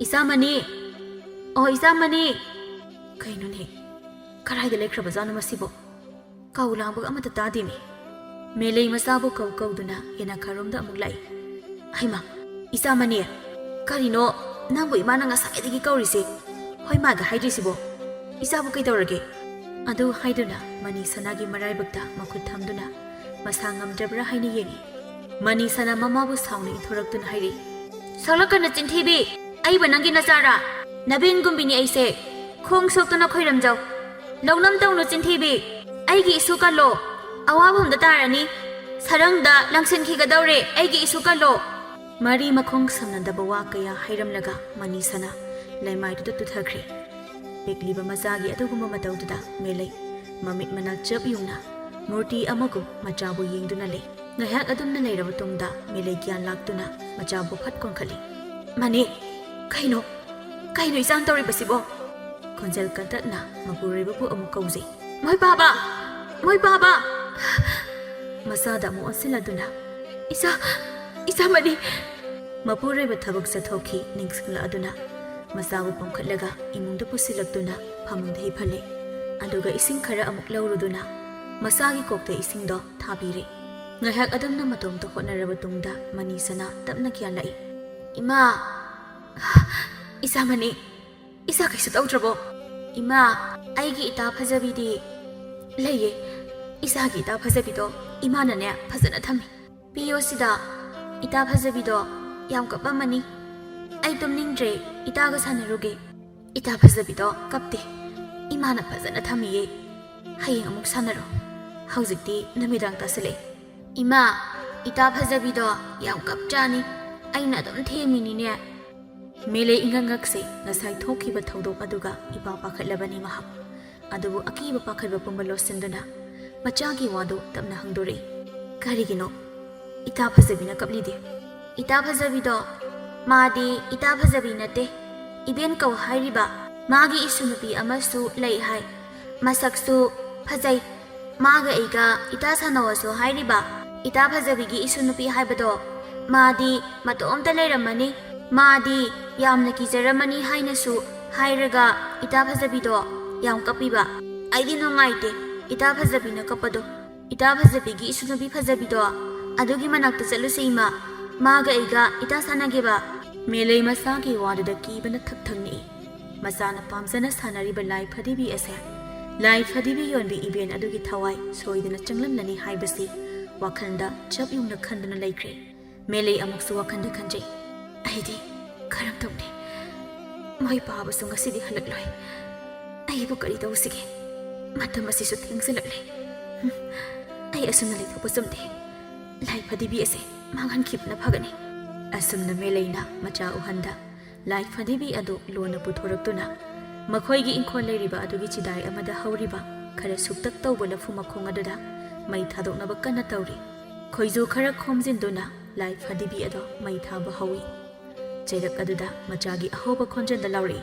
"ꯏꯆꯥ ꯃꯅꯤ! ꯑꯣ, ꯏꯆꯥ ꯃꯅꯤ!" ꯀꯩꯅꯣꯅꯦ? ꯀꯗꯥꯏꯗ ꯂꯩꯈ꯭ꯔꯕꯖꯥꯠꯅꯣ ꯃꯁꯤꯕꯣ? ꯀꯧ ꯂꯥꯡꯕꯒ ꯑꯃꯠꯇ ꯇꯥꯗꯦꯅꯦ꯫ ꯃꯦꯂꯩ ꯃꯆꯥꯕꯨ ꯀꯧ ꯀꯧꯗꯨꯅ ꯌꯦꯅꯈꯥꯔꯣꯝꯗ ꯑꯃꯨꯛ ꯂꯥꯛꯏ꯫ "ꯍꯩꯃꯥ, ꯏꯆꯥ ꯃꯅꯤ, ꯀꯔꯤꯅꯣ ꯅꯪꯕꯨ ꯏꯃꯥꯅ ꯉꯁꯥꯏꯗꯒꯤ ꯀꯧꯔꯤꯁꯦ? ꯍꯣꯏ ꯃꯥꯒ ꯍꯥꯏꯗ꯭ꯔꯤꯁꯤꯕꯣ? ꯏꯆꯥꯕꯨ ꯀꯩꯗꯧꯔꯒꯦ?" ꯑꯗꯨ ꯍꯥꯏꯗꯨꯅ ꯃꯅꯤ ꯁꯅꯥꯒꯤ ꯃꯔꯥꯏꯕꯛꯇ ꯃꯈꯨꯠ ꯊꯝꯗꯨꯅ ꯃꯁꯥ ꯉꯝꯗ꯭ꯔꯕ꯭ꯔꯥ ꯍꯥꯏꯅ ꯌꯦꯡꯏ꯫ ꯃꯅꯤ ꯁꯅꯥ ꯃꯃꯥꯕꯨ ꯁꯥꯎꯅ ꯏꯟꯊꯣꯔꯛꯇꯨꯅ ꯍꯥꯏꯔꯛꯏ, "ꯁꯛꯂꯛꯀꯅꯨ ꯆꯤꯟꯊꯤꯕꯤ! ꯑꯩꯕꯨ ꯅꯪꯒꯤ ꯅꯆꯥꯔꯥ? ꯅꯕꯦꯟꯒꯨꯝꯕꯤꯅꯤ ꯑꯩꯁꯦ꯫ ꯈꯣꯡ ꯁꯣꯛꯇꯨꯅ ꯈꯣꯏꯔꯝꯖꯧ꯫ ꯂꯧꯅꯝ ꯇꯧꯅꯨ ꯆꯤꯟꯊꯤꯕꯤ! ꯑꯩꯒꯤ ꯏꯁꯨ ꯀꯜꯂꯣ꯫ ꯑꯋꯥꯐꯝꯗ ꯇꯥꯔꯅꯤ꯫ ꯁꯔꯪꯗ ꯂꯪꯁꯤꯟꯈꯤꯒꯗꯧꯔꯦ ꯑꯩꯒꯤ ꯏꯁꯨ ꯀꯜꯂꯣ!" ꯃꯔꯤ ꯃꯈꯣꯡ ꯁꯝꯅꯗꯕ ꯋꯥ ꯀꯌꯥ ꯍꯥꯏꯔꯝꯂꯒ ꯃꯅꯤ ꯁꯅꯥ ꯂꯩꯃꯥꯏꯗꯨꯗ ꯇꯨꯊꯈ꯭ꯔꯦ꯫ ꯄꯤꯛꯂꯤꯕ ꯃꯆꯥꯒꯤ ꯑꯗꯨꯒꯨꯝꯕ ꯃꯇꯧꯗꯨꯗ ꯃꯦꯂꯩ ꯃꯃꯤꯠ ꯃꯅꯥ ꯆꯞ ꯌꯨꯡꯅ ꯃꯨꯔꯇꯤ ꯑꯃꯒꯨꯝ ꯃꯆꯥꯕꯨ ꯌꯦꯡꯗꯨꯅ ꯂꯩ꯫ ꯉꯥꯏꯍꯥꯛ ꯑꯗꯨꯝꯅ ꯂꯩꯔꯕ ꯇꯨꯡꯗ ꯃꯦꯂꯩ ꯒ꯭ꯌꯥꯟ ꯂꯥꯛꯇꯨꯅ ꯃꯆꯥꯕꯨ ꯐꯠ ꯀꯣꯟꯈꯠꯂꯤ꯫ "ꯃꯅꯤ, ꯀꯩꯅꯣ? ꯀꯩꯅꯣ ꯏꯆꯥꯅ ꯇꯧꯔꯤꯕꯁꯤꯕꯣ?" ꯈꯣꯟꯖꯦꯜ ꯀꯟꯇꯛꯅ ꯃꯄꯨꯔꯣꯏꯕꯕꯨ ꯑꯃꯨꯛ ꯀꯧꯖꯩ꯫ "ꯃꯣꯏ ꯄꯥꯕ! ꯃꯣꯏ ꯄꯥꯕ!" ꯃꯆꯥꯗ ꯑꯃꯨꯛ ꯑꯣꯟꯁꯤꯜꯂꯗꯨꯅ, "ꯏꯆꯥ! ꯏꯆꯥ ꯃꯅꯤ!" ꯃꯄꯨꯔꯣꯏꯕ ꯊꯕꯛ ꯆꯠꯊꯣꯛꯈꯤ ꯅꯤꯡꯁꯤꯡꯂꯛꯑꯗꯨꯅ ꯃꯆꯥꯕꯨ ꯄꯣꯝꯈꯠꯂꯒ ꯏꯃꯨꯡꯗ ꯄꯨꯁꯤꯜꯂꯛꯇꯨꯅ ꯐꯃꯨꯡꯗ ꯍꯤꯞꯍꯜꯂꯦ꯫ ꯑꯗꯨꯒ ꯏꯁꯤꯡ ꯈꯔ ꯑꯃꯨꯛ ꯂꯧꯔꯨꯗꯨꯅ ꯃꯆꯥꯒꯤ ꯀꯣꯛꯇ ꯏꯁꯤꯡꯗꯣ ꯊꯥꯕꯤꯔꯦ꯫ ꯉꯥꯏꯍꯥꯛ ꯑꯗꯨꯝꯅ ꯃꯇꯣꯝꯇ ꯍꯣꯠꯅꯔꯕ ꯇꯨꯡꯗ ꯃꯅꯤ ꯁꯅꯥ ꯇꯞꯅ ꯒ꯭ꯌꯥꯟ ꯂꯥꯛꯏ꯫ "ꯏꯃꯥ! ꯏꯆꯥ ꯃꯅꯤ! ꯏꯆꯥ ꯀꯩꯁꯨ ꯇꯧꯗ꯭ꯔꯕꯣ?" "ꯏꯃꯥ, ꯑꯩꯒꯤ ꯏꯇꯥ ꯐꯖꯕꯤꯗꯤ ꯂꯩꯌꯦ꯫ ꯏꯆꯥꯒꯤ ꯏꯇꯥ ꯐꯖꯕꯤꯗꯣ ꯏꯃꯥꯅꯅꯦ ꯐꯖꯅ ꯊꯝꯃꯤ꯫ ꯄꯤꯌꯣ ꯁꯤꯗ꯫ ꯏꯇꯥ ꯐꯖꯕꯤꯗꯣ ꯌꯥꯝ ꯀꯞꯄꯝꯃꯅꯤ꯫ ꯑꯩ ꯇꯨꯝꯅꯤꯡꯗ꯭ꯔꯦ, ꯏꯇꯥꯒ ꯁꯥꯟꯅꯔꯨꯒꯦ꯫" "ꯏꯇꯥ ꯐꯖꯕꯤꯗꯣ ꯀꯞꯇꯦ꯫ ꯏꯃꯥꯅ ꯐꯖꯅ ꯊꯝꯃꯤꯌꯦ꯫ ꯍꯌꯦꯡ ꯑꯃꯨꯛ ꯁꯥꯟꯅꯔꯣ꯫ ꯍꯧꯖꯤꯛꯇꯤ ꯅꯨꯃꯤꯗꯥꯡ ꯇꯥꯁꯤꯜꯂꯛꯑꯦ꯫" "ꯏꯃꯥ, ꯏꯇꯥ ꯐꯖꯕꯤꯗꯣ ꯌꯥꯝ ꯀꯞꯆꯥꯅꯤ꯫ ꯑꯩꯅ ꯑꯗꯨꯝ ꯊꯦꯝꯃꯤꯅꯤꯅꯦ꯫" ꯃꯦꯂꯩ ꯏꯉꯛ ꯉꯛꯁꯦ ꯉꯁꯥꯏ ꯊꯣꯛꯈꯤꯕ ꯊꯧꯗꯣꯛ ꯑꯗꯨꯒ ꯏꯄꯥ ꯄꯥꯈꯠꯂꯕꯅꯤ ꯃꯍꯥꯛ꯫ ꯑꯗꯨꯕꯨ ꯑꯀꯤꯕ ꯄꯥꯈꯠꯄ ꯄꯨꯝꯕ ꯂꯣꯠꯁꯤꯟꯗꯨꯅ ꯃꯆꯥꯒꯤ ꯋꯥꯗꯨ ꯇꯞꯅ ꯍꯪꯗꯣꯔꯛꯏ꯫ "ꯀꯔꯤꯒꯤꯅꯣ? ꯏꯇꯥ ꯐꯖꯕꯤꯅ ꯀꯞꯂꯤꯗꯤ?" "ꯏꯇꯥ ꯐꯖꯕꯤꯗꯣ, ꯃꯥꯗꯤ ꯏꯇꯥ ꯐꯖꯕꯤ ꯅꯠꯇꯦ, ꯏꯕꯦꯟ ꯀꯧ ꯍꯥꯏꯔꯤꯕ꯫ ꯃꯥꯒꯤ ꯏꯁꯨ ꯅꯨꯄꯤ ꯑꯃꯁꯨ ꯂꯩ ꯍꯥꯏ꯫ ꯃꯁꯛꯁꯨ ꯐꯖꯩ꯫ ꯃꯥꯒ ꯑꯩꯒ ꯏꯇꯥ ꯁꯥꯟꯅꯧꯑꯁꯨ ꯍꯥꯏꯔꯤꯕ꯫ ꯏꯇꯥ ꯐꯖꯕꯤꯒꯤ ꯏꯁꯨ ꯅꯨꯄꯤ ꯍꯥꯏꯕꯗꯣ, ꯃꯥꯗꯤ ꯃꯇꯣꯝꯇ ꯂꯩꯔꯝꯃꯅꯤ꯫ ꯃꯥꯗꯤ ꯌꯥꯝꯅ ꯀꯤꯖꯔꯝꯃꯅꯤ ꯍꯥꯏꯅꯁꯨ ꯍꯥꯏꯔꯒ ꯏꯇꯥ ꯐꯖꯕꯤꯗꯣ ꯌꯥꯝ ꯀꯞꯄꯤꯕ꯫ ꯑꯩꯗꯤ ꯅꯨꯡꯉꯥꯏꯇꯦ ꯏꯇꯥ ꯐꯖꯕꯤꯅ ꯀꯞꯄꯗꯣ꯫ ꯏꯇꯥ ꯐꯖꯕꯤꯒꯤ ꯏꯁꯨ ꯅꯨꯄꯤ ꯐꯖꯕꯤꯗꯣ, ꯑꯗꯨꯒꯤ ꯃꯅꯥꯛꯇ ꯆꯠꯂꯨꯁꯦ ꯏꯃꯥ꯫ ꯃꯥꯒ ꯑꯩꯒ ꯏꯇꯥ ꯁꯥꯟꯅꯒꯦꯕ꯫" ꯃꯦꯂꯩ ꯃꯆꯥꯒꯤ ꯋꯥꯗꯨꯗ ꯀꯤꯕꯅ ꯊꯛ ꯊꯛ ꯅꯤꯛꯏ꯫ ꯃꯆꯥꯅ ꯄꯥꯝꯖꯅ ꯁꯥꯟꯅꯔꯤꯕ ꯂꯥꯏ ꯐꯗꯤꯕꯤ ꯑꯁꯦ ꯂꯥꯏ ꯐꯗꯤꯕꯤ ꯌꯣꯟꯕꯤ ꯏꯕꯦꯟ ꯑꯗꯨꯒꯤ ꯊꯋꯥꯏ ꯁꯣꯏꯗꯅ ꯆꯪꯂꯝꯂꯅꯤ ꯍꯥꯏꯕꯁꯤ ꯋꯥꯈꯜꯗ ꯆꯞ ꯌꯨꯡꯅ ꯈꯟꯗꯨꯅ ꯂꯩꯈ꯭ꯔꯦ꯫ ꯃꯦꯂꯩ ꯑꯃꯨꯛꯁꯨ ꯋꯥꯈꯜꯗ ꯈꯟꯖꯩ, "ꯑꯩꯗꯤ ꯀꯔꯝ ꯇꯧꯅꯤ? ꯃꯣꯏ ꯄꯥꯕꯁꯨ ꯉꯁꯤꯗꯤ ꯍꯜꯂꯛꯂꯣꯏ꯫ ꯑꯩꯕꯨ ꯀꯔꯤ ꯇꯧꯁꯤꯒꯦ? ꯃꯇꯝ ꯑꯁꯤꯁꯨ ꯊꯦꯡꯖꯤꯜꯂꯛꯂꯦ꯫ ꯍꯨꯝ, ꯑꯩ ꯑꯁꯨꯝꯅ ꯂꯩꯊꯣꯛꯄ ꯆꯨꯝꯗꯦ꯫ ꯂꯥꯏ ꯐꯗꯤꯕꯤ ꯑꯁꯦ ꯃꯥꯡꯍꯟꯈꯤꯕꯅ ꯐꯒꯅꯤ꯫" ꯑꯁꯨꯝꯅ ꯃꯦꯂꯩꯅ ꯃꯆꯥ ꯎꯍꯟꯗ ꯂꯥꯏ ꯐꯗꯤꯕꯤ ꯑꯗꯨ ꯂꯣꯟꯅ ꯄꯨꯊꯣꯔꯛꯇꯨꯅ ꯃꯈꯣꯏꯒꯤ ꯏꯪꯈꯣꯜ ꯂꯩꯔꯤꯕ ꯑꯗꯨꯒꯤ ꯆꯤꯗꯥꯏ ꯑꯃꯗ ꯍꯧꯔꯤꯕ ꯈꯔ ꯁꯨꯛꯇꯛ ꯇꯧꯕ ꯂꯐꯨ ꯃꯈꯣꯡ ꯑꯗꯨꯗ ꯃꯩ ꯊꯥꯗꯣꯛꯅꯕ ꯀꯟꯅ ꯇꯧꯔꯤ꯫ ꯈꯣꯏꯖꯨ ꯈꯔ ꯈꯣꯝꯖꯤꯟꯗꯨꯅ ꯂꯥꯏ ꯐꯗꯤꯕꯤ ꯑꯗꯣ ꯃꯩ ꯊꯥꯕ ꯍꯧꯏ꯫ ꯆꯩꯔꯛ ꯑꯗꯨꯗ ꯃꯆꯥꯒꯤ ꯑꯍꯧꯕ ꯈꯣꯟꯖꯦꯜꯗ ꯂꯥꯎꯔꯛꯏ꯫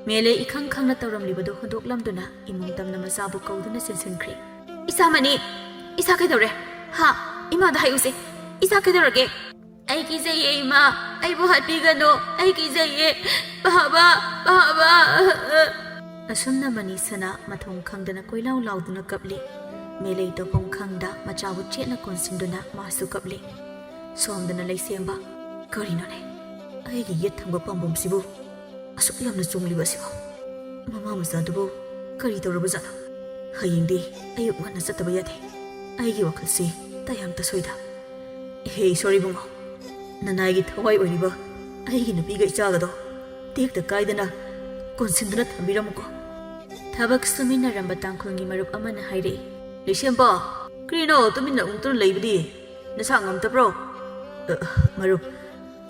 ꯃꯦꯂꯩ ꯏꯈꯪ ꯈꯪꯅ ꯇꯧꯔꯝꯂꯤꯕꯗꯨ ꯍꯨꯟꯗꯣꯛꯂꯝꯗꯨꯅ ꯏꯃꯨꯡ ꯇꯝꯅ ꯃꯆꯥꯕꯨ ꯀꯧꯗꯨꯅ ꯆꯦꯟꯁꯤꯟꯈ꯭ꯔꯦ꯫ "ꯏꯆꯥ ꯃꯅꯤ, ꯏꯆꯥ ꯀꯩꯗꯧꯔꯦ? ꯍꯥ? ꯏꯃꯥꯗ ꯍꯥꯏꯌꯨꯁꯦ꯫ ꯏꯆꯥ ꯀꯩꯗꯧꯔꯒꯦ?" "ꯑꯩ ꯀꯤꯖꯩꯌꯦ ꯏꯃꯥ, ꯑꯩꯕꯨ ꯍꯥꯠꯄꯤꯒꯅꯨ, ꯑꯩ ꯀꯤꯖꯩꯌꯦ, ꯕꯥꯕꯥ, ꯕꯥꯕꯥ꯫" ꯑꯁꯨꯝꯅ ꯃꯅꯤꯁꯅꯥ ꯃꯊꯣꯡ ꯈꯪꯗꯅ ꯀꯣꯏꯂꯥꯎ ꯂꯥꯎꯗꯨꯅ ꯀꯞꯂꯤ꯫ ꯃꯦꯂꯩ ꯇꯧꯐꯝ ꯈꯪꯗ ꯃꯆꯥꯕꯨ ꯆꯦꯠꯅ ꯀꯣꯟꯁꯤꯟꯗꯨꯅ ꯃꯥꯁꯨ ꯀꯞꯂꯤ꯫ ꯁꯣꯝꯗꯅ ꯂꯩꯁꯦꯝꯕ, "ꯀꯔꯤꯅꯣꯅꯦ? ꯑꯩꯒꯤ ꯌꯦꯠ ꯊꯪꯕ ꯄꯥꯝꯕꯣꯝꯁꯤꯕꯨ ꯑꯁꯨꯛ ꯌꯥꯝꯅ ꯆꯣꯡꯂꯤꯕ ꯑꯁꯤꯕꯨ? ꯃꯃꯥ ꯃꯆꯥꯗꯨꯕꯨ ꯀꯔꯤ ꯇꯧꯔꯕꯖꯥꯠꯅꯣ? ꯍꯌꯦꯡꯗꯤ ꯑꯌꯨꯛ ꯉꯟꯅ ꯆꯠꯇꯕ ꯌꯥꯗꯦ꯫ ꯑꯩꯒꯤ ꯋꯥꯈꯜꯁꯤ ꯇꯌꯥꯡ ꯇꯁꯣꯏꯗ꯫ ꯍꯦ ꯏꯁꯣꯔ ꯏꯕꯨꯡꯉꯣ, ꯅꯅꯥꯏꯒꯤ ꯊꯋꯥꯏ ꯑꯣꯏꯔꯤꯕ ꯑꯩꯒꯤ ꯅꯨꯄꯤꯒ ꯏꯆꯥꯒꯗꯣ ꯇꯦꯛꯇ ꯀꯥꯏꯗꯅ ꯀꯣꯟꯁꯤꯟꯗꯨꯅ ꯊꯝꯕꯤꯔꯝꯃꯨꯀꯣ꯫" ꯊꯕꯛ ꯁꯨꯃꯤꯟꯅꯔꯝꯕ ꯇꯥꯡꯈꯨꯜꯒꯤ ꯃꯔꯨꯞ ꯑꯃꯅ ꯍꯥꯏꯔꯛꯏ꯫ "ꯂꯩꯁꯦꯝꯕ, ꯀꯔꯤꯅꯣ ꯇꯨꯃꯤꯟꯅ ꯎꯪꯗꯨꯅ ꯂꯩꯕꯗꯤ? ꯅꯁꯥ ꯉꯝꯗꯕ꯭ꯔꯣ?" "ꯑ, ꯃꯔꯨꯞ,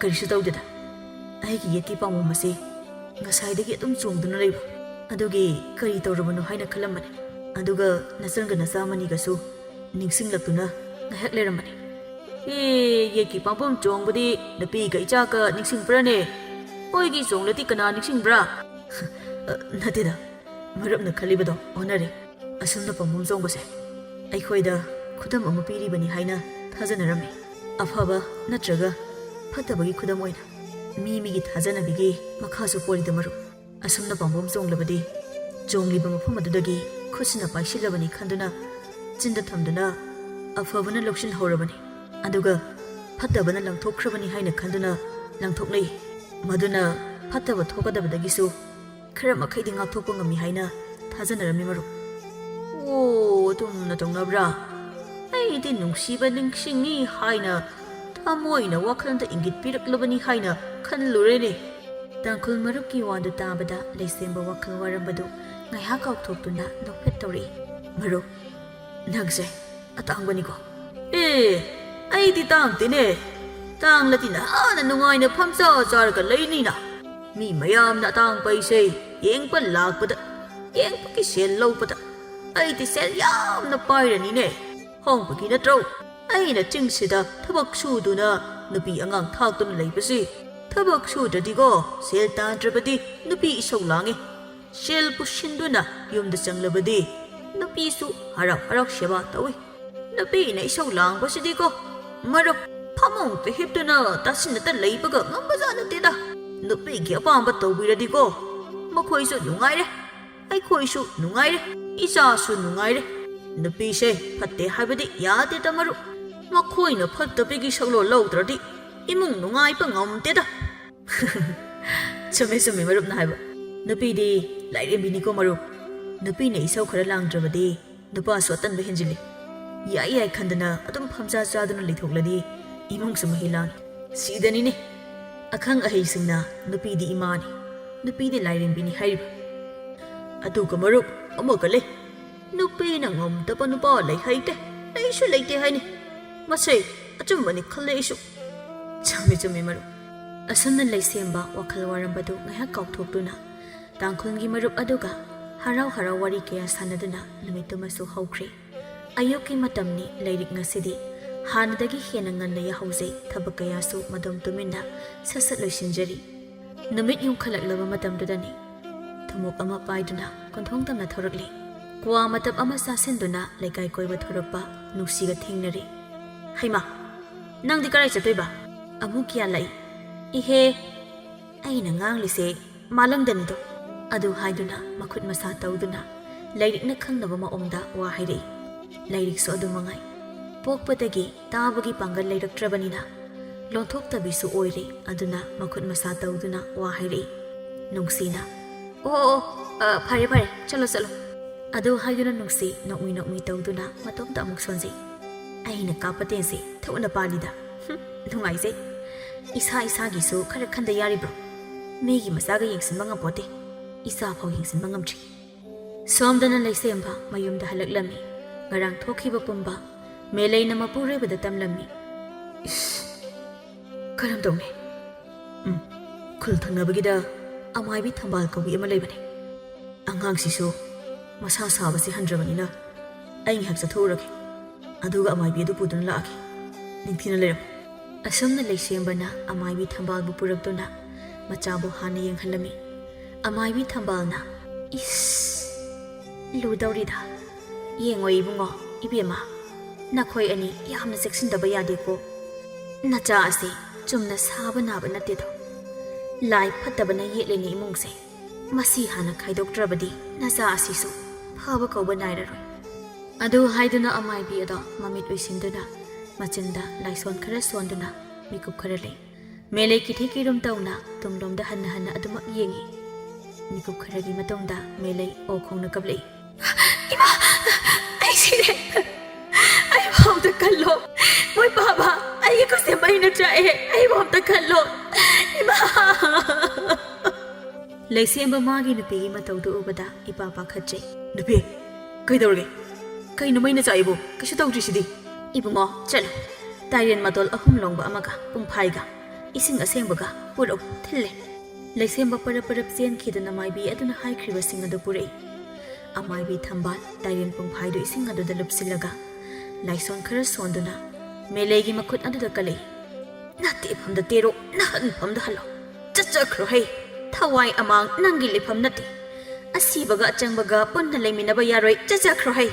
ꯀꯔꯤꯁꯨ ꯇꯧꯗꯦꯗ꯫ ꯑꯩꯒꯤ ꯌꯦꯠꯀꯤ ꯄꯥꯝꯕꯣꯝ ꯑꯁꯤ ꯉꯁꯥꯏꯗꯒꯤ ꯑꯗꯨꯝ ꯆꯣꯡꯗꯨꯅ ꯂꯩꯕ꯫ ꯑꯗꯨꯒꯤ ꯀꯔꯤ ꯇꯧꯔꯕꯅꯣ ꯍꯥꯏꯅ ꯈꯜꯂꯝꯕꯅꯤ꯫ ꯑꯗꯨꯒ ꯅꯆꯟꯒ ꯅꯆꯥꯃꯅꯤꯒꯁꯨ ꯅꯤꯡꯁꯤꯡꯂꯛꯇꯨꯅ ꯉꯥꯏꯍꯥꯛ ꯂꯩꯔꯝꯕꯅꯤ꯫ "ꯑꯦ, ꯌꯦꯠꯀꯤ ꯄꯥꯝꯕꯣꯝ ꯆꯣꯡꯕꯗꯤ ꯅꯨꯄꯤꯒ ꯏꯆꯥꯒ ꯅꯤꯡꯁꯤꯡꯕ꯭ꯔꯥꯅꯦ? ꯃꯣꯏꯒꯤ ꯆꯣꯡꯂꯗꯤ ꯀꯅꯥ ꯅꯤꯡꯁꯤꯡꯕ꯭ꯔꯥ?" "ꯑ, ꯅꯠꯇꯦꯗ, ꯃꯔꯨꯞꯅ ꯈꯜꯂꯤꯕꯗꯣ ꯑꯣꯟꯅꯔꯦ꯫ ꯑꯁꯨꯝꯅ ꯄꯥꯝꯕꯣꯝ ꯆꯣꯡꯕꯁꯦ ꯑꯩꯈꯣꯏꯗ ꯈꯨꯗꯝ ꯑꯃ ꯄꯤꯔꯤꯕꯅꯤ ꯍꯥꯏꯅ ꯊꯥꯖꯅꯔꯝꯃꯤ꯫ ꯑꯐꯕ ꯅꯠꯇ꯭ꯔꯒ ꯐꯠꯇꯕꯒꯤ ꯈꯨꯗꯝ ꯑꯣꯏꯅ ꯃꯤ ꯃꯤꯒꯤ ꯊꯥꯖꯅꯕꯤꯒꯤ ꯃꯈꯥꯁꯨ ꯄꯣꯜꯂꯤꯗ ꯃꯔꯨꯞ꯫ ꯑꯁꯨꯝꯅ ꯄꯥꯝꯕꯣꯝ ꯆꯣꯡꯂꯕꯗꯤ ꯆꯣꯡꯂꯤꯕ ꯃꯐꯝ ꯑꯗꯨꯗꯒꯤ ꯈꯨꯠꯁꯤꯅ ꯄꯥꯏꯁꯤꯜꯂꯕꯅꯤ ꯈꯟꯗꯨꯅ ꯆꯤꯟꯗ ꯊꯝꯗꯨꯅ ꯑꯐꯕꯅ ꯂꯧꯁꯤꯟꯍꯧꯔꯕꯅꯤ꯫ ꯑꯗꯨꯒ ꯐꯠꯇꯕꯅ ꯂꯪꯊꯣꯛꯈ꯭ꯔꯕꯅꯤ ꯍꯥꯏꯅ ꯈꯟꯗꯨꯅ ꯂꯪꯊꯣꯛꯅꯩ꯫ ꯃꯗꯨꯅ ꯐꯠꯇꯕ ꯊꯣꯛꯀꯗꯕꯗꯒꯤꯁꯨ ꯈꯔ ꯃꯈꯩꯗꯤ ꯉꯥꯛꯊꯣꯛꯄ ꯉꯝꯃꯤ ꯍꯥꯏꯅ ꯊꯥꯖꯅꯔꯝꯃꯤ ꯃꯔꯨꯞ꯫ "ꯑꯣ, ꯑꯗꯨꯝꯅ ꯇꯧꯅꯕ꯭ꯔꯥ? ꯑꯩꯗꯤ ꯅꯨꯡꯁꯤꯕ ꯅꯤꯡꯁꯤꯡꯉꯤ ꯍꯥꯏꯅ ꯊꯃꯣꯏꯅ ꯋꯥꯈꯜꯗ ꯏꯪꯒꯤꯠ ꯄꯤꯔꯛꯂꯕꯅꯤ ꯍꯥꯏꯅ ꯈꯜꯂꯨꯔꯦꯅꯦ꯫" ꯇꯥꯡꯈꯨꯜ ꯃꯔꯨꯞꯀꯤ ꯋꯥꯗꯨ ꯇꯥꯕꯗ ꯂꯩꯁꯦꯝꯕ ꯋꯥꯈꯜ ꯋꯥꯔꯝꯕꯗꯨ ꯉꯥꯏꯍꯥꯛ ꯀꯥꯎꯊꯣꯛꯇꯨꯅ ꯅꯣꯛꯐꯦꯠ ꯇꯧꯔꯛꯏ꯫ "ꯃꯔꯨꯞ, ꯅꯪꯁꯦ ꯑꯇꯥꯡꯕꯅꯤꯀꯣ꯫ ꯑꯦ, ꯑꯩꯗꯤ ꯇꯥꯡꯗꯦꯅꯦ꯫ ꯇꯥꯡꯂꯗꯤ ꯅꯍꯥꯟꯅ ꯅꯨꯡꯉꯥꯏꯅ ꯐꯝꯆꯥ ꯆꯥꯔꯒ ꯂꯩꯅꯤꯅ꯫ ꯃꯤ ꯃꯌꯥꯝꯅ ꯑꯇꯥꯡꯕ ꯑꯩꯁꯦ ꯌꯦꯡꯕ ꯂꯥꯛꯄꯗ, ꯌꯦꯡꯕꯒꯤ ꯁꯦꯜ ꯂꯧꯕꯗ ꯑꯩꯗꯤ ꯁꯦꯜ ꯌꯥꯝꯅ ꯄꯥꯏꯔꯅꯤꯅꯦ꯫ ꯍꯣꯡꯕꯒꯤ ꯅꯠꯇ꯭ꯔꯣ ꯑꯩꯅ ꯆꯤꯡꯁꯤꯗ ꯊꯕꯛ ꯁꯨꯗꯨꯅ ꯅꯨꯄꯤ ꯑꯉꯥꯡ ꯊꯥꯛꯇꯨꯅ ꯂꯩꯕꯁꯤ? ꯊꯕꯛ ꯁꯨꯗ꯭ꯔꯗꯤꯀꯣ, ꯁꯦꯜ ꯇꯥꯟꯗ꯭ꯔꯕꯗꯤ ꯅꯨꯄꯤ ꯏꯁꯧ ꯂꯥꯡꯉꯤ꯫ ꯁꯦꯜ ꯄꯨꯁꯤꯟꯗꯨꯅ ꯌꯨꯝꯗ ꯆꯪꯂꯕꯗꯤ ꯅꯨꯄꯤꯁꯨ ꯍꯔꯥꯎ ꯍꯔꯥꯎ ꯁꯦꯕꯥ ꯇꯧꯏ꯫ ꯅꯨꯄꯤꯅ ꯏꯁꯧ ꯂꯥꯡꯕꯁꯤꯗꯤꯀꯣ, ꯃꯔꯨꯞ, ꯐꯃꯨꯡꯗ ꯍꯤꯞꯇꯨꯅ ꯇꯥꯁꯤꯟꯅꯇ ꯂꯩꯕꯒ ꯉꯝꯕꯖꯥꯠ ꯅꯠꯇꯦꯗ꯫ ꯅꯨꯄꯤꯒꯤ ꯑꯄꯥꯝꯕ ꯇꯧꯕꯤꯔꯗꯤꯀꯣ, ꯃꯈꯣꯏꯁꯨ ꯅꯨꯡꯉꯥꯏꯔꯦ, ꯑꯩꯈꯣꯏꯁꯨ ꯅꯨꯡꯉꯥꯏꯔꯦ, ꯏꯆꯥꯁꯨ ꯅꯨꯡꯉꯥꯏꯔꯦ꯫ ꯅꯨꯄꯤꯁꯦ ꯐꯠꯇꯦ ꯍꯥꯏꯕꯗꯤ ꯌꯥꯗꯦꯗ ꯃꯔꯨꯞ꯫ ꯃꯈꯣꯏꯅ ꯐꯠꯇꯕꯒꯤ ꯁꯛꯂꯣꯟ ꯂꯧꯗ꯭ꯔꯗꯤ ꯏꯃꯨꯡ ꯅꯨꯡꯉꯥꯏꯕ ꯉꯝꯗꯦꯗ꯫" "ꯆꯨꯝꯃꯦ, ꯆꯨꯝꯃꯦ ꯃꯔꯨꯞꯅ ꯍꯥꯏꯕ꯫ ꯅꯨꯄꯤꯗꯤ ꯂꯥꯏꯔꯦꯝꯕꯤꯅꯤꯀꯣ ꯃꯔꯨꯞ꯫ ꯅꯨꯄꯤꯅ ꯏꯁꯧ ꯈꯔ ꯂꯥꯡꯗ꯭ꯔꯕꯗꯤ ꯅꯨꯄꯥꯁꯨ ꯑꯇꯟꯕ ꯍꯦꯟꯖꯤꯜꯂꯤ꯫ ꯌꯥꯏ ꯌꯥꯏ ꯈꯟꯗꯅ ꯑꯗꯨꯝ ꯐꯝꯆꯥ ꯆꯥꯗꯨꯅ ꯂꯩꯊꯣꯛꯂꯗꯤ ꯏꯃꯨꯡꯁꯨ ꯃꯍꯩ ꯂꯥꯡꯉꯤ꯫ ꯁꯤꯗꯅꯤꯅꯦ ꯑꯈꯪ ꯑꯍꯩꯁꯤꯡꯅ ꯅꯨꯄꯤꯗꯤ ꯏꯃꯥꯅꯤ, ꯅꯨꯄꯤꯗꯤ ꯂꯥꯏꯔꯦꯝꯕꯤꯅꯤ ꯍꯥꯏꯔꯤꯕ꯫" "ꯑꯗꯨꯒ ꯃꯔꯨꯞ, ꯑꯃꯒ ꯂꯩ꯫ ꯅꯨꯄꯤꯅ ꯉꯝꯗꯕ ꯅꯨꯄꯥ ꯂꯩ ꯍꯩꯇꯦ, ꯂꯩꯁꯨ ꯂꯩꯇꯦ ꯍꯥꯏꯅꯤ꯫ ꯃꯁꯦ ꯑꯆꯨꯝꯕꯅꯤ ꯈꯜꯂꯦ ꯑꯩꯁꯨ꯫" "ꯆꯨꯝꯃꯤ, ꯆꯨꯝꯃꯤ ꯃꯔꯨꯞ꯫ ꯑꯁꯨꯝꯅ ꯂꯩꯁꯦꯝꯕ ꯋꯥꯈꯜ ꯋꯥꯔꯝꯕꯗꯨ ꯉꯥꯏꯍꯥꯛ ꯀꯥꯎꯊꯣꯛꯇꯨꯅ ꯇꯥꯡꯈꯨꯜꯒꯤ ꯃꯔꯨꯞ ꯑꯗꯨꯒ ꯍꯔꯥꯎ ꯍꯔꯥꯎ ꯋꯥꯔꯤ ꯀꯌꯥ ꯁꯥꯟꯅꯗꯨꯅ ꯅꯨꯃꯤꯠꯇꯨꯃꯁꯨ ꯍꯧꯈ꯭ꯔꯦ꯫ ꯑꯌꯨꯛꯀꯤ ꯃꯇꯝꯅꯤ, ꯂꯥꯏꯔꯤꯛ ꯉꯁꯤꯗꯤ ꯍꯥꯟꯅꯗꯒꯤ ꯍꯦꯟꯅ ꯉꯟꯅ ꯌꯥꯍꯧꯖꯩ, ꯊꯕꯛ ꯀꯌꯥꯁꯨ ꯃꯗꯣꯝ ꯇꯨꯃꯤꯟꯅ ꯁꯠ ꯁꯠ ꯂꯣꯏꯁꯤꯟꯖꯔꯤ꯫ ꯅꯨꯃꯤꯠ ꯌꯨꯝꯈꯠꯂꯛꯂꯕ ꯃꯇꯝꯗꯨꯗꯅꯤ ꯊꯨꯝꯃꯣꯛ ꯑꯃ ꯄꯥꯏꯗꯨꯅ ꯀꯣꯟꯊꯣꯡ ꯇꯝꯅ ꯊꯧꯔꯛꯂꯤ꯫ ꯀ꯭ꯋꯥ ꯃꯇꯞ ꯑꯃ ꯆꯥꯁꯤꯟꯗꯨꯅ ꯂꯩꯀꯥꯏ ꯀꯣꯏꯕ ꯊꯣꯔꯛꯄ ꯅꯨꯡꯁꯤꯒ ꯊꯦꯡꯅꯔꯦ꯫ "ꯍꯩꯃꯥ, ꯅꯪꯗꯤ ꯀꯔꯥꯏ ꯆꯠꯇꯣꯏꯕ?" ꯑꯃꯨꯛ ꯀꯤꯌꯥꯜꯂꯛꯏ꯫ "ꯏꯍꯦ, ꯑꯩꯅ ꯉꯥꯡꯂꯤꯁꯦ ꯃꯥꯂꯪꯗꯅꯤꯗꯣ!" ꯑꯗꯨ ꯍꯥꯏꯗꯨꯅ ꯃꯈꯨꯠ ꯃꯁꯥ ꯇꯧꯗꯨꯅ ꯂꯥꯏꯔꯤꯛꯅ ꯈꯪꯅꯕ ꯃꯑꯣꯡꯗ ꯋꯥ ꯍꯥꯏꯔꯛꯏ꯫ ꯂꯥꯏꯔꯤꯛꯁꯨ ꯑꯗꯨ ꯃꯉꯥꯏ꯫ ꯄꯣꯛꯄꯗꯒꯤ ꯇꯥꯕꯒꯤ ꯄꯥꯡꯒꯜ ꯂꯩꯔꯛꯇ꯭ꯔꯕꯅꯤꯅ ꯂꯣꯟꯊꯣꯛꯇꯕꯤꯁꯨ ꯑꯣꯏꯔꯦ꯫ ꯑꯗꯨꯅ ꯃꯈꯨꯠ ꯃꯁꯥ ꯇꯧꯗꯨꯅ ꯋꯥ ꯍꯥꯏꯔꯛꯏ꯫ ꯅꯨꯡꯁꯤꯅ, "ꯑꯣ, ꯑꯣ, ꯑ, ꯐꯔꯦ, ꯐꯔꯦ, ꯆꯠꯂꯣ, ꯆꯠꯂꯣ꯫" ꯑꯗꯨ ꯍꯥꯏꯗꯨꯅ ꯅꯨꯡꯁꯤ ꯅꯣꯛꯃꯤ ꯅꯣꯛꯃꯤ ꯇꯧꯗꯨꯅ ꯃꯇꯣꯝꯇ ꯑꯃꯨꯛ ꯁꯣꯟꯖꯩ꯫ "ꯑꯩꯅ ꯀꯥꯞꯄ ꯇꯦꯟꯁꯦ ꯊꯨꯅ ꯄꯥꯜꯂꯤꯗ꯫ ꯍꯨꯝ, ꯅꯨꯡꯉꯥꯏꯖꯩ꯫ ꯏꯁꯥ ꯏꯁꯥꯒꯤꯁꯨ ꯈꯔ ꯈꯟꯗ ꯌꯥꯔꯤꯕ꯭ꯔꯣ? ꯃꯤꯒꯤ ꯃꯆꯥꯒ ꯌꯦꯡꯁꯤꯟꯕ ꯉꯝꯄꯣꯠꯇꯦ꯫ ꯏꯆꯥ ꯐꯥꯎ ꯌꯦꯡꯁꯤꯟꯕ ꯉꯝꯗ꯭ꯔꯤ꯫" ꯁꯣꯝꯗꯅ ꯂꯩꯁꯦꯝꯕ ꯃꯌꯨꯝꯗ ꯍꯜꯂꯛꯂꯝꯃꯤ꯫ ꯉꯔꯥꯡ ꯊꯣꯛꯈꯤꯕ ꯄꯨꯝꯕ ꯃꯦꯂꯩꯅ ꯃꯄꯨꯔꯣꯏꯕꯗ ꯇꯝꯂꯝꯃꯤ꯫ "ꯏꯁ, ꯀꯔꯝ ꯇꯧꯅꯤ? ꯎꯝ, ꯈꯨꯜ ꯊꯪꯅꯕꯒꯤꯗ ꯑꯃꯥꯏꯕꯤ ꯊꯝꯕꯥꯜ ꯀꯧꯕꯤ ꯑꯃ ꯂꯩꯕꯅꯦ꯫ ꯑꯉꯥꯡꯁꯤꯁꯨ ꯃꯁꯥ ꯁꯥꯕꯁꯦ ꯍꯟꯗ꯭ꯔꯕꯅꯤꯅ ꯑꯩ ꯉꯥꯏꯍꯥꯛ ꯆꯠꯊꯣꯛꯎꯔꯒꯦ꯫ ꯑꯗꯨꯒ ꯑꯃꯥꯏꯕꯤ ꯑꯗꯨ ꯄꯨꯗꯨꯅ ꯂꯥꯛꯑꯒꯦ꯫ ꯅꯤꯡꯊꯤꯅ ꯂꯩꯔꯝꯃꯨ꯫" ꯑꯁꯨꯝꯅ ꯂꯩꯁꯦꯝꯕꯅ ꯑꯃꯥꯏꯕꯤ ꯊꯝꯕꯥꯜꯕꯨ ꯄꯨꯔꯛꯇꯨꯅ ꯃꯆꯥꯕꯨ ꯍꯥꯟꯅ ꯌꯦꯡꯍꯜꯂꯝꯃꯤ꯫ ꯑꯃꯥꯏꯕꯤ ꯊꯝꯕꯥꯜꯅ, "ꯏꯁ, ꯂꯨꯗꯧꯔꯤꯗ꯫ ꯌꯦꯡꯉꯣ ꯏꯕꯨꯡꯉꯣ, ꯏꯕꯦꯝꯃ, ꯅꯈꯣꯏ ꯑꯅꯤ ꯌꯥꯝꯅ ꯆꯦꯛꯁꯤꯟꯗꯕ ꯌꯥꯗꯦꯀꯣ꯫ ꯅꯆꯥ ꯑꯁꯤ ꯆꯨꯝꯅ ꯁꯥꯕ ꯅꯥꯕ ꯅꯠꯇꯦꯗꯣ꯫ ꯂꯥꯏ ꯐꯠꯇꯕꯅ ꯌꯦꯠꯂꯤꯅꯦ ꯏꯃꯨꯡꯁꯦ꯫ ꯃꯁꯤ ꯍꯥꯟꯅ ꯈꯥꯏꯗꯣꯛꯇ꯭ꯔꯕꯗꯤ ꯅꯆꯥ ꯑꯁꯤꯁꯨ ꯐꯕ ꯀꯧꯕ ꯅꯥꯏꯔꯔꯣꯏ꯫" ꯑꯗꯨ ꯍꯥꯏꯗꯨꯅ ꯑꯃꯥꯏꯕꯤ ꯑꯗꯣ ꯃꯃꯤꯠ ꯎꯏꯁꯤꯟꯗꯨꯅ ꯃꯆꯤꯟꯗ ꯂꯥꯏꯁꯣꯟ ꯈꯔ ꯁꯣꯟꯗꯨꯅ ꯃꯤꯀꯨꯞ ꯈꯔ ꯂꯩ꯫ ꯃꯦꯂꯩ ꯀꯤꯊꯤ ꯀꯤꯔꯨꯝ ꯇꯧꯅ ꯇꯨꯡꯂꯣꯝꯗ ꯍꯟꯅ ꯍꯟꯅ ꯑꯗꯨꯃꯛ ꯌꯦꯡꯉꯤ꯫ ꯃꯤꯀꯨꯞ ꯈꯔꯒꯤ ꯃꯇꯨꯡꯗ ꯃꯦꯂꯩ ꯑꯣ ꯈꯣꯡꯅ ꯀꯞꯂꯛꯏ꯫ "ꯏꯃꯥ! ꯑꯩ ꯁꯤꯔꯦ! ꯑꯩꯕꯨ ꯑꯝꯇ ꯈꯜꯂꯣ! ꯃꯣꯏ ꯄꯥꯕ ꯑꯩꯒꯤ ꯈꯨꯠꯁꯦ ꯃꯩꯅ ꯆꯥꯛꯑꯦ! ꯑꯩꯕꯨ ꯑꯝꯇ ꯈꯜꯂꯣ! ꯏꯃꯥ!" ꯂꯩꯁꯦꯝꯕ ꯃꯥꯒꯤ ꯅꯨꯄꯤꯒꯤ ꯃꯇꯧꯗꯨ ꯎꯕꯗ ꯏꯄꯥ ꯄꯥꯈꯠꯆꯩ꯫ "ꯅꯨꯄꯤ, ꯀꯩꯗꯧꯔꯒꯦ? ꯀꯩꯅꯣ ꯃꯩꯅ ꯆꯥꯛꯏꯕꯨ? ꯀꯩꯁꯨ ꯇꯧꯗ꯭ꯔꯤꯁꯤꯗꯤ?" "ꯏꯕꯨꯡꯉꯣ, ꯆꯠꯂꯨ꯫ ꯇꯥꯏꯔꯦꯟ ꯃꯇꯣꯜ ꯑꯍꯨꯝ ꯂꯣꯡꯕ ꯑꯃꯒ ꯄꯨꯡꯐꯥꯏꯒ ꯏꯁꯤꯡ ꯑꯁꯦꯡꯕꯒ ꯄꯨꯔꯛꯎ, ꯊꯤꯜꯂꯦ꯫ ꯂꯩꯁꯦꯝꯕ ꯄꯔꯞ ꯄꯔꯞ ꯆꯦꯟꯈꯤꯗꯨꯅ ꯃꯥꯏꯕꯤ ꯑꯗꯨꯅ ꯍꯥꯏꯈ꯭ꯔꯤꯕꯁꯤꯡ ꯑꯗꯨ ꯄꯨꯔꯛꯏ꯫ ꯑꯃꯥꯏꯕꯤ ꯊꯝꯕꯥꯜ ꯇꯥꯏꯔꯦꯟ ꯄꯨꯡꯐꯥꯏꯗꯨ ꯏꯁꯤꯡ ꯑꯗꯨꯗ ꯂꯨꯞꯁꯤꯜꯂꯒ ꯂꯥꯏꯁꯣꯟ ꯈꯔ ꯁꯣꯟꯗꯨꯅ ꯃꯦꯂꯩꯒꯤ ꯃꯈꯨꯠ ꯑꯗꯨꯗ ꯀꯜꯂꯛꯏ꯫ "ꯅꯇꯦꯐꯝꯗ ꯇꯦꯔꯣ, ꯅꯍꯟꯐꯝꯗ ꯍꯜꯂꯣ꯫ ꯆꯠꯆꯈ꯭ꯔꯣ ꯍꯩ꯫ ꯊꯋꯥꯏ ꯑꯃꯥꯡ ꯅꯪꯒꯤ ꯂꯩꯐꯝ ꯅꯠꯇꯦ꯫ ꯑꯁꯤꯕꯒ ꯑꯆꯪꯕꯒ ꯄꯨꯟꯅ ꯂꯩꯃꯤꯟꯅꯕ ꯌꯥꯔꯣꯏ꯫ ꯆꯠꯆꯈ꯭ꯔꯣ ꯍꯩ꯫"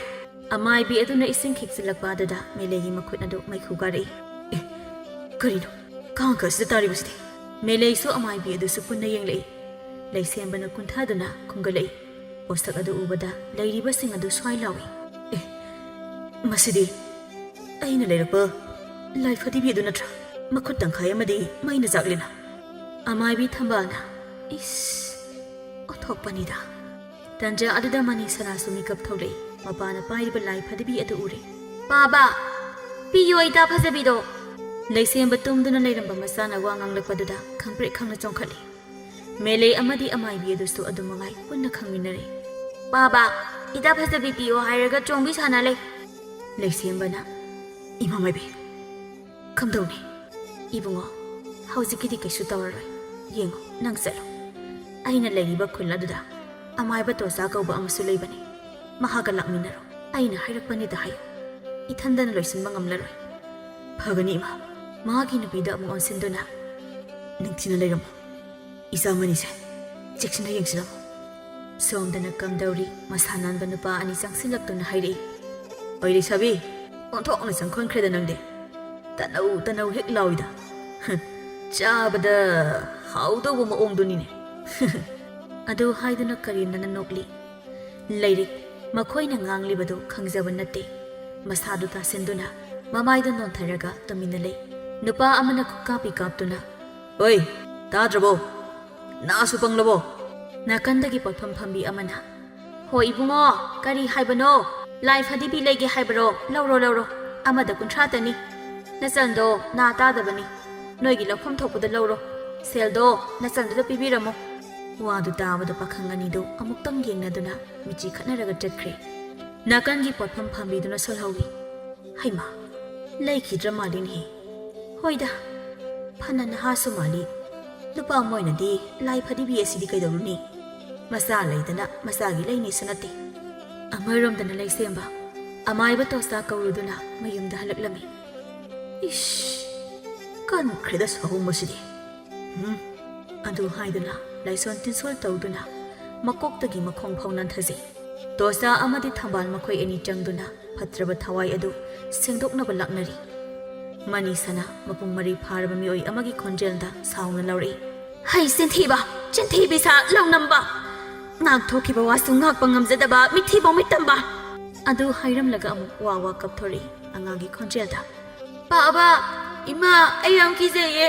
ꯑꯃꯥꯏꯕꯤ ꯑꯗꯨꯅ ꯏꯁꯤꯡ ꯈꯤꯛꯆꯤꯜꯂꯛꯄ ꯑꯗꯨꯗ ꯃꯦꯂꯩꯒꯤ ꯃꯈꯨꯠ ꯑꯗꯨ ꯃꯩꯈꯨ ꯀꯥꯔꯛꯏ꯫ "ꯑꯦ, ꯀꯔꯤꯅꯣ? ꯀꯥꯡ ꯈꯔꯁꯤꯗ ꯇꯥꯔꯤꯕꯁꯤꯗꯤ?" ꯃꯦꯂꯩꯁꯨ ꯑꯃꯥꯏꯕꯤ ꯑꯗꯨꯁꯨ ꯄꯨꯟꯅ ꯌꯦꯡꯂꯛꯏ꯫ ꯂꯩꯁꯦꯝꯕꯅ ꯀꯨꯟꯊꯗꯨꯅ ꯈꯨꯝꯒꯠꯂꯛꯏ꯫ ꯄꯣꯠꯁꯛ ꯑꯗꯨ ꯎꯕꯗ ꯂꯩꯔꯤꯕꯁꯤꯡ ꯑꯗꯨ ꯁ꯭ꯋꯥꯏ ꯂꯥꯎꯏ꯫ "ꯑꯦ, ꯃꯁꯤꯗꯤ ꯑꯩꯅ ꯂꯩꯔꯛꯄ ꯂꯥꯏꯐꯗꯤꯕꯤ ꯑꯗꯨ ꯅꯠꯇ꯭ꯔꯥ? ꯃꯈꯨꯠ ꯇꯪꯈꯥꯏ ꯑꯃꯗꯤ ꯃꯩꯅ ꯆꯥꯛꯂꯦꯅ꯫" ꯑꯃꯥꯏꯕꯤ ꯊꯝꯕꯥꯜꯅ, "ꯏꯁ, ꯑꯣꯟꯊꯣꯛꯄꯅꯤꯗ꯫" ꯇꯟꯖꯥ ꯑꯗꯨꯗ ꯃꯅꯤ ꯁꯅꯥꯁꯨ ꯃꯤꯀꯞ ꯊꯣꯛꯂꯛꯏ꯫ ꯃꯄꯥꯅ ꯄꯥꯏꯔꯤꯕ ꯂꯥꯏꯐꯗꯤꯕꯤ ꯑꯗꯨ ꯎꯔꯦ꯫ "ꯄꯥꯕ, ꯄꯤꯌꯣ ꯏꯇꯥ ꯐꯖꯕꯤꯗꯣ꯫" ꯂꯩꯁꯦꯝꯕ ꯇꯨꯝꯗꯨꯅ ꯂꯩꯔꯝꯕ ꯃꯆꯥꯅ ꯋꯥ ꯉꯥꯡꯂꯛꯄꯗꯨꯗ ꯈꯪꯄ꯭ꯔꯦꯛ ꯈꯪꯅ ꯆꯣꯡꯈꯠꯂꯤ꯫ ꯃꯦꯂꯩ ꯑꯃꯗꯤ ꯑꯃꯥꯏꯕꯤ ꯑꯗꯨꯁꯨ ꯑꯗꯨ ꯃꯉꯥꯏ ꯄꯨꯟꯅ ꯈꯪꯃꯤꯟꯅꯔꯦ꯫ "ꯄꯥꯕ, ꯏꯇꯥ ꯐꯖꯕꯤ ꯄꯤꯌꯣ ꯍꯥꯏꯔꯒ ꯆꯣꯡꯕꯤ ꯁꯥꯟꯅ ꯂꯩ꯫" ꯂꯩꯁꯦꯝꯕꯅ, "ꯏꯃꯥ ꯃꯥꯏꯕꯤ, ꯀꯝꯗꯧꯅꯤ?" "ꯏꯕꯨꯡꯉꯣ, ꯍꯧꯖꯤꯛꯀꯤꯗꯤ ꯀꯩꯁꯨ ꯇꯧꯔꯔꯣꯏ꯫ ꯌꯦꯡꯉꯣ, ꯅꯪ ꯆꯠꯂꯣ꯫ ꯑꯩꯅ ꯂꯩꯔꯤꯕ ꯈꯨꯜ ꯑꯗꯨꯗ ꯑꯃꯥꯏꯕ ꯇꯣꯆꯥ ꯀꯧꯕ ꯑꯃꯁꯨ ꯂꯩꯕꯅꯤ꯫ ꯃꯍꯥꯛꯀ ꯂꯥꯛꯃꯤꯟꯅꯔꯣ꯫ ꯑꯩꯅ ꯍꯥꯏꯔꯛꯄꯅꯤꯗ ꯍꯥꯏꯌꯨ꯫ ꯏꯊꯟꯗꯅ ꯂꯣꯏꯁꯤꯟꯕ ꯉꯝꯂꯔꯣꯏ꯫" "ꯐꯒꯅꯤ, ꯏꯃꯥ꯫" ꯃꯍꯥꯛꯀꯤ ꯅꯨꯄꯤꯗ ꯑꯃꯨꯛ ꯑꯣꯟꯁꯤꯟꯗꯨꯅ, "ꯅꯤꯡꯊꯤꯅ ꯂꯩꯔꯝꯃꯣ꯫ ꯏꯆꯥ ꯑꯃꯅꯤꯁꯦ ꯆꯦꯛꯁꯤꯟꯅ ꯌꯦꯡꯁꯤꯜꯂꯝꯃꯨ꯫" ꯁꯣꯝꯗꯅ ꯀꯝꯗꯧꯔꯤ ꯃꯁꯥ ꯅꯥꯟꯕ ꯅꯨꯄꯥ ꯑꯅꯤ ꯆꯪꯁꯤꯜꯂꯛꯇꯨꯅ ꯍꯥꯏꯔꯛꯏ, "ꯑꯣꯏ ꯂꯩꯁꯥꯕꯤ, ꯑꯣꯟꯊꯣꯛꯅ ꯆꯪꯈꯣꯟꯈ꯭ꯔꯦꯗ ꯅꯪꯗꯤ꯫ ꯇꯅꯧ ꯇꯅꯧ ꯍꯦꯛ ꯂꯥꯎꯏꯗ꯫ ꯍ, ꯆꯥꯕꯗ ꯍꯥꯎꯗꯧꯕ ꯃꯑꯣꯡꯗꯨꯅꯤꯅꯦ꯫" ꯑꯗꯨ ꯍꯥꯏꯗꯨꯅ ꯀꯔꯦꯝꯅꯅ ꯅꯣꯛꯂꯤ꯫ ꯂꯩꯔꯤꯛ ꯃꯈꯣꯏꯅ ꯉꯥꯡꯂꯤꯕꯗꯨ ꯈꯪꯖꯕ ꯅꯠꯇꯦ꯫ ꯃꯁꯥꯗꯨ ꯇꯥꯁꯤꯟꯗꯨꯅ ꯃꯃꯥꯏꯗꯨ ꯅꯣꯟꯊꯔꯒ ꯇꯨꯃꯤꯟꯅ ꯂꯩ꯫ ꯅꯨꯄꯥ ꯑꯃꯅ ꯈꯨꯠꯀꯥꯞꯄꯤ ꯀꯥꯞꯇꯨꯅ, "ꯑꯣꯏ, ꯇꯥꯗ꯭ꯔꯕꯣ? ꯅꯥꯁꯨ ꯄꯪꯂꯕꯣ?" ꯅꯥꯀꯟꯗꯒꯤ ꯄꯣꯠꯐꯝ ꯐꯝꯕꯤ ꯑꯃꯅ, "ꯍꯣ ꯏꯕꯨꯡꯉꯣ, ꯀꯔꯤ ꯍꯥꯏꯕꯅꯣ? ꯂꯥꯏ ꯐꯗꯤꯕꯤ ꯂꯩꯒꯦ ꯍꯥꯏꯕꯔꯣ? ꯂꯧꯔꯣ, ꯂꯧꯔꯣ꯫ ꯑꯃꯗ ꯀꯨꯟꯊ꯭ꯔꯥꯇꯅꯤ꯫ ꯅꯆꯟꯗꯣ ꯅꯥ ꯇꯥꯗꯕꯅꯤ꯫ ꯅꯣꯏꯒꯤ ꯂꯧꯐꯝ ꯊꯣꯛꯄꯗ ꯂꯧꯔꯣ꯫ ꯁꯦꯜꯗꯣ ꯅꯆꯟꯗꯨꯗ ꯄꯤꯕꯤꯔꯝꯃꯨ꯫" ꯋꯥꯗꯨ ꯇꯥꯕꯗ ꯄꯥꯈꯪ ꯑꯅꯤꯗꯨ ꯑꯃꯨꯛꯇꯪ ꯌꯦꯡꯅꯗꯨꯅ ꯃꯤꯠꯆꯤ ꯈꯠꯅꯔꯒ ꯆꯠꯈ꯭ꯔꯦ꯫ ꯅꯥꯀꯟꯒꯤ ꯄꯣꯠꯐꯝ ꯐꯝꯕꯤꯗꯨꯅ ꯁꯣꯜꯍꯧꯏ, "ꯍꯩꯃꯥ, ꯂꯩꯈꯤꯗ꯭ꯔ ꯃꯥꯜꯂꯤꯅꯦꯍꯦ꯫ ꯍꯣꯏꯗ, ꯐꯅ ꯅꯍꯥꯁꯨ ꯃꯥꯜꯂꯤ꯫ ꯅꯨꯄꯥ ꯑꯃ ꯑꯣꯏꯅꯗꯤ ꯂꯥꯏ ꯐꯗꯤꯕꯤ ꯑꯁꯤꯗꯤ ꯀꯩꯗꯧꯔꯨꯅꯤ? ꯃꯆꯥ ꯂꯩꯗꯅ ꯃꯆꯥꯒꯤ ꯂꯩꯅꯤꯁꯨ ꯅꯠꯇꯦ꯫ ꯑꯃꯔꯣꯝꯗꯅ ꯂꯩꯁꯦꯝꯕ ꯑꯃꯥꯏꯕ ꯇꯣꯁꯥ ꯀꯧꯔꯨꯗꯨꯅ ꯃꯌꯨꯝꯗ ꯍꯜꯂꯛꯂꯝꯃꯤ꯫ "ꯏꯁ, ꯀꯟꯈ꯭ꯔꯦꯗ ꯁꯥꯍꯣꯡꯕꯁꯤꯗꯤ꯫ ꯎꯝ," ꯑꯗꯨ ꯍꯥꯏꯗꯨꯅ ꯂꯥꯏꯁꯣꯟ ꯇꯤꯟꯁꯣꯜ ꯇꯧꯗꯨꯅ ꯃꯀꯣꯛꯇꯒꯤ ꯃꯈꯣꯡ ꯐꯥꯎ ꯅꯥꯟꯊꯖꯩ꯫ ꯇꯣꯁꯥ ꯑꯃꯗꯤ ꯊꯝꯕꯥꯜ ꯃꯈꯣꯏ ꯑꯅꯤ ꯆꯪꯗꯨꯅ ꯐꯠꯇ꯭ꯔꯕ ꯊꯋꯥꯏ ꯑꯗꯨ ꯁꯦꯡꯗꯣꯛꯅꯕ ꯂꯥꯛꯅꯔꯤ꯫ ꯃꯅꯤꯁꯥꯅ ꯃꯄꯨꯡ ꯃꯔꯩ ꯐꯥꯔꯕ ꯃꯤꯑꯣꯏ ꯑꯃꯒꯤ ꯈꯣꯟꯖꯦꯜꯗ ꯁꯥꯎꯅ ꯂꯧꯔꯛꯏ, "ꯍꯩ ꯆꯤꯟꯊꯤꯕ, ꯆꯤꯟꯊꯤꯕꯤ ꯁꯥ ꯂꯧꯅꯝꯕ! ꯉꯥꯛꯊꯣꯛꯈꯤꯕ ꯋꯥꯁꯨ ꯉꯥꯛꯄ ꯉꯝꯖꯗꯕ ꯃꯤꯊꯤꯕꯣꯡ ꯃꯤꯇꯝꯕ!" ꯑꯗꯨ ꯍꯥꯏꯔꯝꯂꯒ ꯑꯃꯨꯛ ꯋꯥ ꯋꯥ ꯀꯞꯊꯣꯔꯛꯏ ꯑꯉꯥꯡꯒꯤ ꯈꯣꯟꯖꯦꯜꯗ꯫ "ꯄꯥꯕ, ꯏꯃꯥ, ꯑꯩ ꯌꯥꯝ ꯀꯤꯖꯩꯌꯦ꯫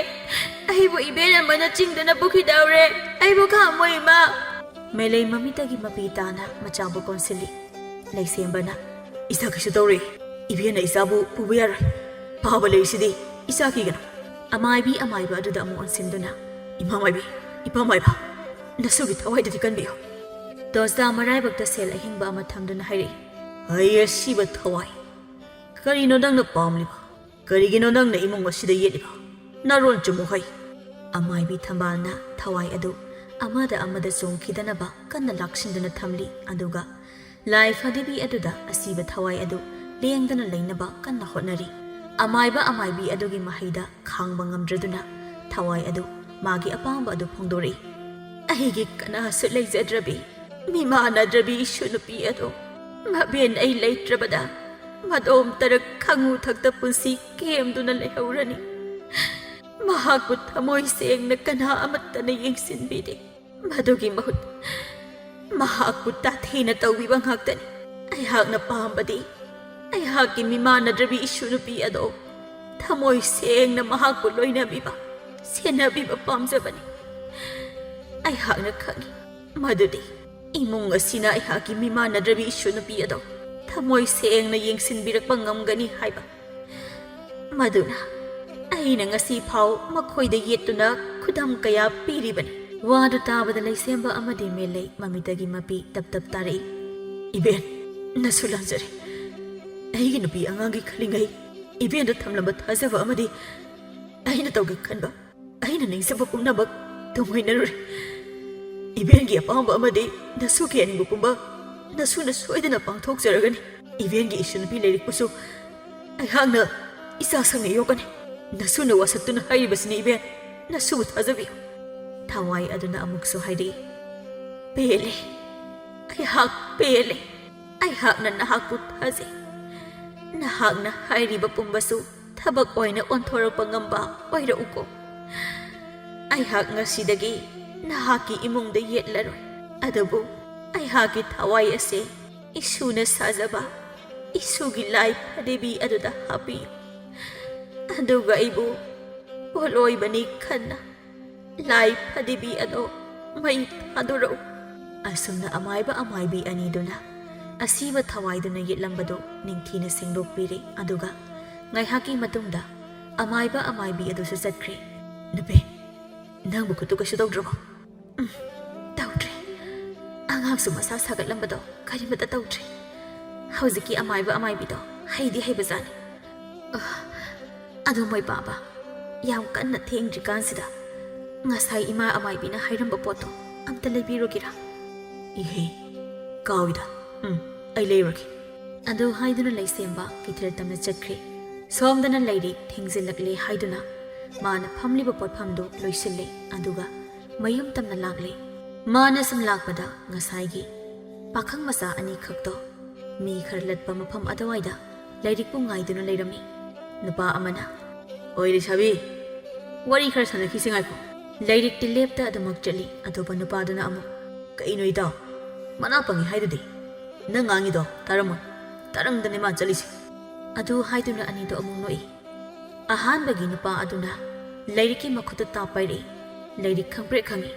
ꯑꯩꯕꯨ ꯏꯕꯦꯟ ꯑꯃꯅ ꯆꯤꯡꯗꯅ ꯄꯨꯈꯤꯗꯧꯔꯦ꯫ ꯑꯩꯕꯨ ꯈꯥꯝꯃꯣ, ꯏꯃꯥ!" ꯃꯦꯂꯩ ꯃꯃꯤꯠꯇꯒꯤ ꯃꯄꯤ ꯇꯥꯅ ꯃꯆꯥꯕꯨ ꯀꯣꯟꯁꯤꯜꯂꯤ꯫ ꯂꯩꯁꯦꯝꯕꯅ, "ꯏꯆꯥ ꯀꯩꯁꯨ ꯇꯧꯔꯣꯏ꯫ ꯏꯕꯦꯟꯅ ꯏꯆꯥꯕꯨ ꯄꯨꯕ ꯌꯥꯔꯣꯏ꯫ ꯄꯥꯕ ꯂꯩꯔꯤꯁꯤꯗꯤ, ꯏꯆꯥ ꯀꯤꯒꯅꯨ꯫" ꯑꯃꯥꯏꯕꯤ ꯑꯃꯥꯏꯕ ꯑꯗꯨꯗ ꯑꯃꯨꯛ ꯑꯣꯟꯁꯤꯟꯗꯨꯅ, "ꯏꯃꯥ ꯃꯥꯏꯕꯤ, ꯏꯄꯥ ꯃꯥꯏꯕ, ꯅꯁꯨꯒꯤ ꯊꯋꯥꯏꯗꯨꯗꯤ ꯀꯟꯕꯤꯌꯨ꯫" ꯇꯣꯁꯥ ꯃꯔꯥꯏꯕꯛꯇ ꯁꯦꯜ ꯑꯍꯤꯡꯕ ꯑꯃ ꯊꯝꯗꯨꯅ ꯍꯥꯏꯔꯛꯏ, "ꯍꯩ ꯑꯁꯤꯕ ꯊꯋꯥꯏ, ꯀꯔꯤꯅꯣ ꯅꯪꯅ ꯄꯥꯝꯂꯤꯕ? ꯀꯔꯤꯒꯤꯅꯣ ꯅꯪꯅ ꯏꯃꯨꯡ ꯑꯁꯤꯗ ꯌꯦꯠꯂꯤꯕ? ꯅꯔꯣꯟ ꯆꯨꯝꯃꯨ ꯍꯩ!" ꯑꯃꯥꯏꯕꯤ ꯊꯝꯕꯥꯜꯅ ꯊꯋꯥꯏ ꯑꯗꯨ ꯑꯃꯗ ꯑꯃꯗ ꯆꯣꯡꯈꯤꯗꯅꯕ ꯀꯟꯅ ꯂꯥꯛꯁꯤꯟꯗꯨꯅ ꯊꯝꯂꯤ꯫ ꯑꯗꯨꯒ ꯂꯥꯏ ꯐꯗꯤꯕꯤ ꯑꯗꯨꯗ ꯑꯁꯤꯕ ꯊꯋꯥꯏ ꯑꯗꯨ ꯂꯦꯡꯗꯅ ꯂꯩꯅꯕ ꯀꯟꯅ ꯍꯣꯠꯅꯔꯤ꯫ ꯑꯃꯥꯏꯕ ꯑꯃꯥꯏꯕꯤ ꯑꯗꯨꯒꯤ ꯃꯍꯩꯗ ꯈꯥꯡꯕ ꯉꯝꯗ꯭ꯔꯗꯨꯅ ꯊꯋꯥꯏ ꯑꯗꯨ ꯃꯥꯒꯤ ꯑꯄꯥꯝꯕ ꯑꯗꯨ ꯐꯣꯡꯗꯣꯔꯛꯏ꯫ "ꯑꯩꯒꯤ ꯀꯅꯥꯁꯨ ꯂꯩꯖꯗ꯭ꯔꯕꯤ, ꯃꯤꯃꯥꯟꯅꯗ꯭ꯔꯕꯤ ꯏꯁꯨ ꯅꯨꯄꯤ ꯑꯗꯣ ꯃꯕꯦꯟ ꯑꯩ ꯂꯩꯇ꯭ꯔꯕꯗ ꯃꯗꯣꯝ ꯇꯔꯛ ꯈꯪꯉꯨ ꯊꯛꯇ ꯄꯨꯟꯁꯤ ꯀꯦꯝꯗꯨꯅ ꯂꯩꯍꯧꯔꯅꯤ꯫ ꯃꯍꯥꯛꯄꯨ ꯊꯃꯣꯏ ꯁꯦꯡꯅ ꯀꯅꯥ ꯑꯃꯠꯇꯅ ꯌꯦꯡꯁꯤꯟꯕꯤꯗꯦ꯫ ꯃꯗꯨꯒꯤ ꯃꯍꯨꯠ ꯃꯍꯥꯛꯄꯨ ꯇꯥꯊꯤꯅ ꯇꯧꯕꯤꯕ ꯉꯥꯛꯇꯅꯤ꯫ ꯑꯩꯍꯥꯛꯅ ꯄꯥꯝꯕꯗꯤ ꯑꯩꯍꯥꯛꯀꯤ ꯃꯤꯃꯥꯟꯅꯗ꯭ꯔꯕꯤ ꯏꯁꯨ ꯅꯨꯄꯤ ꯑꯗꯣ ꯊꯃꯣꯏ ꯁꯦꯡꯅ ꯃꯍꯥꯛꯄꯨ ꯂꯣꯏꯅꯕꯤꯕ, ꯁꯦꯟꯅꯕꯤꯕ ꯄꯥꯝꯖꯕꯅꯤ꯫ ꯑꯩꯍꯥꯛꯅ ꯈꯪꯏ ꯃꯗꯨꯗꯤ ꯏꯃꯨꯡ ꯑꯁꯤꯅ ꯑꯩꯍꯥꯛꯀꯤ ꯃꯤꯃꯥꯟꯅꯗ꯭ꯔꯕꯤ ꯏꯁꯨ ꯅꯨꯄꯤ ꯑꯗꯣ ꯊꯃꯣꯏ ꯁꯦꯡꯅ ꯌꯦꯡꯁꯤꯟꯕꯤꯔꯛꯄ ꯉꯝꯒꯅꯤ ꯍꯥꯏꯕ꯫ ꯃꯗꯨꯅ ꯑꯩꯅ ꯉꯁꯤ ꯐꯥꯎ ꯃꯈꯣꯏꯗ ꯌꯦꯠꯇꯨꯅ ꯈꯨꯗꯝ ꯀꯌꯥ ꯄꯤꯔꯤꯕꯅꯤ꯫" ꯋꯥꯗꯨ ꯇꯥꯕꯗ ꯂꯩꯁꯦꯝꯕ ꯑꯃꯗꯤ ꯃꯦꯂꯩ ꯃꯃꯤꯠꯇꯒꯤ ꯃꯄꯤ ꯇꯞ ꯇꯞ ꯇꯥꯔꯛꯏ꯫ "ꯏꯕꯦꯟ, ꯅꯁꯨ ꯂꯥꯟꯖꯔꯦ꯫ ꯑꯩꯒꯤ ꯅꯨꯄꯤ ꯑꯉꯥꯡꯒꯤ ꯈꯜꯂꯤꯉꯩ ꯏꯕꯦꯟꯗ ꯊꯝꯂꯝꯕ ꯊꯥꯖꯕ ꯑꯃꯗꯤ ꯑꯩꯅ ꯇꯧꯒꯦ ꯈꯟꯕ, ꯑꯩꯅ ꯅꯤꯡꯁꯤꯡꯕ ꯄꯨꯝꯅꯃꯛ ꯇꯨꯡꯑꯣꯏꯅꯔꯨꯔꯦ꯫ ꯏꯕꯦꯟꯒꯤ ꯑꯄꯥꯝꯕ ꯑꯃꯗꯤ ꯅꯁꯨꯒꯤ ꯑꯅꯤꯡꯕ ꯄꯨꯝꯕ ꯅꯁꯨꯅ ꯁꯣꯏꯗꯅ ꯄꯥꯡꯊꯣꯛꯆꯔꯒꯅꯤ꯫ ꯏꯕꯦꯟꯒꯤ ꯏꯁꯨ ꯅꯨꯄꯤ ꯂꯩꯔꯤꯛꯄꯨꯁꯨ ꯑꯩꯍꯥꯛꯅ ꯏꯆꯥ ꯁꯪꯅ ꯌꯣꯛꯀꯅꯤ꯫ ꯅꯁꯨꯅ ꯋꯥꯁꯛꯇꯨꯅ ꯍꯥꯏꯔꯤꯕꯁꯤꯅꯤ ꯏꯕꯦꯟ, ꯅꯁꯨꯕꯨ ꯊꯥꯖꯕꯤꯌꯨ꯫ ꯊꯋꯥꯏ ꯑꯗꯨꯅ ꯑꯃꯨꯛꯁꯨ ꯍꯥꯏꯔꯛꯏ, "ꯄꯦꯜꯂꯦ, ꯑꯩꯍꯥꯛ ꯄꯦꯜꯂꯦ꯫ ꯑꯩꯍꯥꯛꯅ ꯅꯍꯥꯛꯄꯨ ꯊꯥꯖꯩ꯫ ꯅꯍꯥꯛꯅ ꯍꯥꯏꯔꯤꯕ ꯄꯨꯝꯕꯁꯨ ꯊꯕꯛ ꯑꯣꯏꯅ ꯑꯣꯟꯊꯣꯔꯛꯄ ꯉꯝꯕ ꯑꯣꯏꯔꯛꯎꯀꯣ꯫ ꯑꯩꯍꯥꯛ ꯉꯁꯤꯗꯒꯤ ꯅꯍꯥꯛꯀꯤ ꯏꯃꯨꯡꯗ ꯌꯦꯠꯂꯔꯣꯏ, ꯑꯗꯨꯕꯨ ꯑꯩꯍꯥꯛꯀꯤ ꯊꯋꯥꯏ ꯑꯁꯤ ꯏꯁꯨꯅ ꯁꯥꯖꯕ ꯏꯁꯨꯒꯤ ꯂꯥꯏ ꯐꯗꯤꯕꯤ ꯑꯗꯨꯗ ꯍꯥꯞꯄꯤꯌꯨ꯫ ꯑꯗꯨꯒ ꯑꯩꯕꯨ ꯄꯣꯠꯂꯣꯏꯕꯅꯤ ꯈꯟꯅ ꯂꯥꯏ ꯐꯗꯤꯕꯤ ꯑꯗꯣ ꯃꯩ ꯊꯥꯗꯣꯔꯛꯎ꯫" ꯑꯁꯨꯝꯅ ꯑꯃꯥꯏꯕ ꯑꯃꯥꯏꯕꯤ ꯑꯅꯤꯗꯨꯅ ꯑꯁꯤꯕ ꯊꯋꯥꯏꯗꯨꯅ ꯌꯦꯠꯂꯝꯕꯗꯨ ꯅꯤꯡꯊꯤꯅ ꯁꯦꯡꯗꯣꯛꯄꯤꯔꯦ꯫ ꯑꯗꯨꯒ ꯉꯥꯏꯍꯥꯛꯀꯤ ꯃꯇꯨꯡꯗ ꯑꯃꯥꯏꯕ ꯑꯃꯥꯏꯕꯤ ꯑꯗꯨꯁꯨ ꯆꯠꯈ꯭ꯔꯦ꯫ "ꯅꯨꯄꯤ, ꯅꯪꯕꯨ ꯈꯨꯠꯇꯨ ꯀꯩꯁꯨ ꯇꯧꯗ꯭ꯔꯕꯣ?" "ꯎꯝ, ꯇꯧꯗ꯭ꯔꯦ꯫ ꯑꯉꯥꯡꯁꯨ ꯃꯁꯥ ꯁꯥꯒꯠꯂꯝꯕꯗꯣ ꯀꯔꯤꯃꯠꯇ ꯇꯧꯗ꯭ꯔꯦ꯫ ꯍꯧꯖꯤꯛꯀꯤ ꯑꯃꯥꯏꯕ ꯑꯃꯥꯏꯕꯤꯗꯣ ꯍꯩꯗꯤ ꯍꯩꯕꯖꯥꯠꯅꯤ꯫ ꯑ, ꯑꯗꯣ ꯃꯣꯏ ꯄꯥꯕ, ꯌꯥꯝ ꯀꯟꯅ ꯊꯦꯡꯗ꯭ꯔꯤꯀꯥꯟꯁꯤꯗ ꯉꯁꯥꯏ ꯏꯃꯥ ꯑꯃꯥꯏꯕꯤꯅ ꯍꯥꯏꯔꯝꯕ ꯄꯣꯠꯇꯣ ꯑꯝꯇ ꯂꯩꯕꯤꯔꯨꯒꯦꯔꯥ?" "ꯏꯍꯦ, ꯀꯥꯎꯏꯗ꯫ ꯎꯝ, ꯑꯩ ꯂꯩꯔꯨꯔꯒꯦ꯫" ꯑꯗꯨ ꯍꯥꯏꯗꯨꯅ ꯂꯩꯁꯦꯝꯕ ꯀꯩꯊꯦꯜ ꯇꯝꯅ ꯆꯠꯈ꯭ꯔꯦ꯫ ꯁꯣꯝꯗꯅ ꯂꯩꯔꯤꯛ ꯊꯦꯡꯖꯤꯜꯂꯛꯂꯦ ꯍꯥꯏꯗꯨꯅ ꯃꯥꯅ ꯐꯝꯂꯤꯕ ꯄꯣꯠꯐꯝꯗꯨ ꯂꯣꯏꯁꯤꯜꯂꯦ, ꯑꯗꯨꯒ ꯃꯌꯨꯝ ꯇꯝꯅ ꯂꯥꯛꯂꯦ꯫ ꯃꯥꯅ ꯁꯨꯝ ꯂꯥꯛꯄꯗ ꯉꯁꯥꯏꯒꯤ ꯄꯥꯈꯪ ꯃꯆꯥ ꯑꯅꯤꯈꯛꯇꯣ ꯃꯤ ꯈꯔ ꯂꯠꯄ ꯃꯐꯝ ꯑꯗꯨꯋꯥꯏꯗ ꯂꯩꯔꯤꯛꯄꯨ ꯉꯥꯏꯗꯨꯅ ꯂꯩꯔꯝꯃꯤ꯫ ꯅꯨꯄꯥ ꯑꯃꯅ, "ꯑꯣꯏ ꯂꯩꯁꯥꯕꯤ, ꯋꯥꯔꯤ ꯈꯔ ꯁꯥꯟꯅꯈꯤꯁꯤ, ꯉꯥꯏꯈꯣ꯫" ꯂꯩꯔꯤꯛꯇꯤ ꯂꯦꯞꯇ ꯑꯗꯨꯃꯛ ꯆꯠꯂꯤ꯫ ꯑꯇꯣꯞꯄ ꯅꯨꯄꯥꯗꯨꯅ ꯑꯃꯨꯛ, "ꯀꯩꯅꯣ ꯏꯇꯥꯎ, ꯃꯅꯥ ꯄꯪꯉꯤ ꯍꯥꯏꯗꯨꯗꯤ? ꯅꯪ ꯉꯥꯡꯉꯤꯗꯣ ꯇꯥꯔꯝꯃꯣꯏ꯫ ꯇꯥꯔꯝꯗꯅꯦ ꯃꯥ ꯆꯠꯂꯤꯁꯦ꯫" ꯑꯗꯨ ꯍꯥꯏꯗꯨꯅ ꯑꯅꯤꯗꯣ ꯑꯃꯨꯛ ꯅꯣꯛꯏ꯫ ꯑꯍꯥꯟꯕꯒꯤ ꯅꯨꯄꯥ ꯑꯗꯨꯅ ꯂꯩꯔꯤꯛꯀꯤ ꯃꯈꯨꯠꯇ ꯇꯥꯞ ꯄꯥꯏꯔꯛꯏ꯫ ꯂꯩꯔꯤꯛ ꯈꯪꯄ꯭ꯔꯦꯛ ꯈꯪꯉꯤ꯫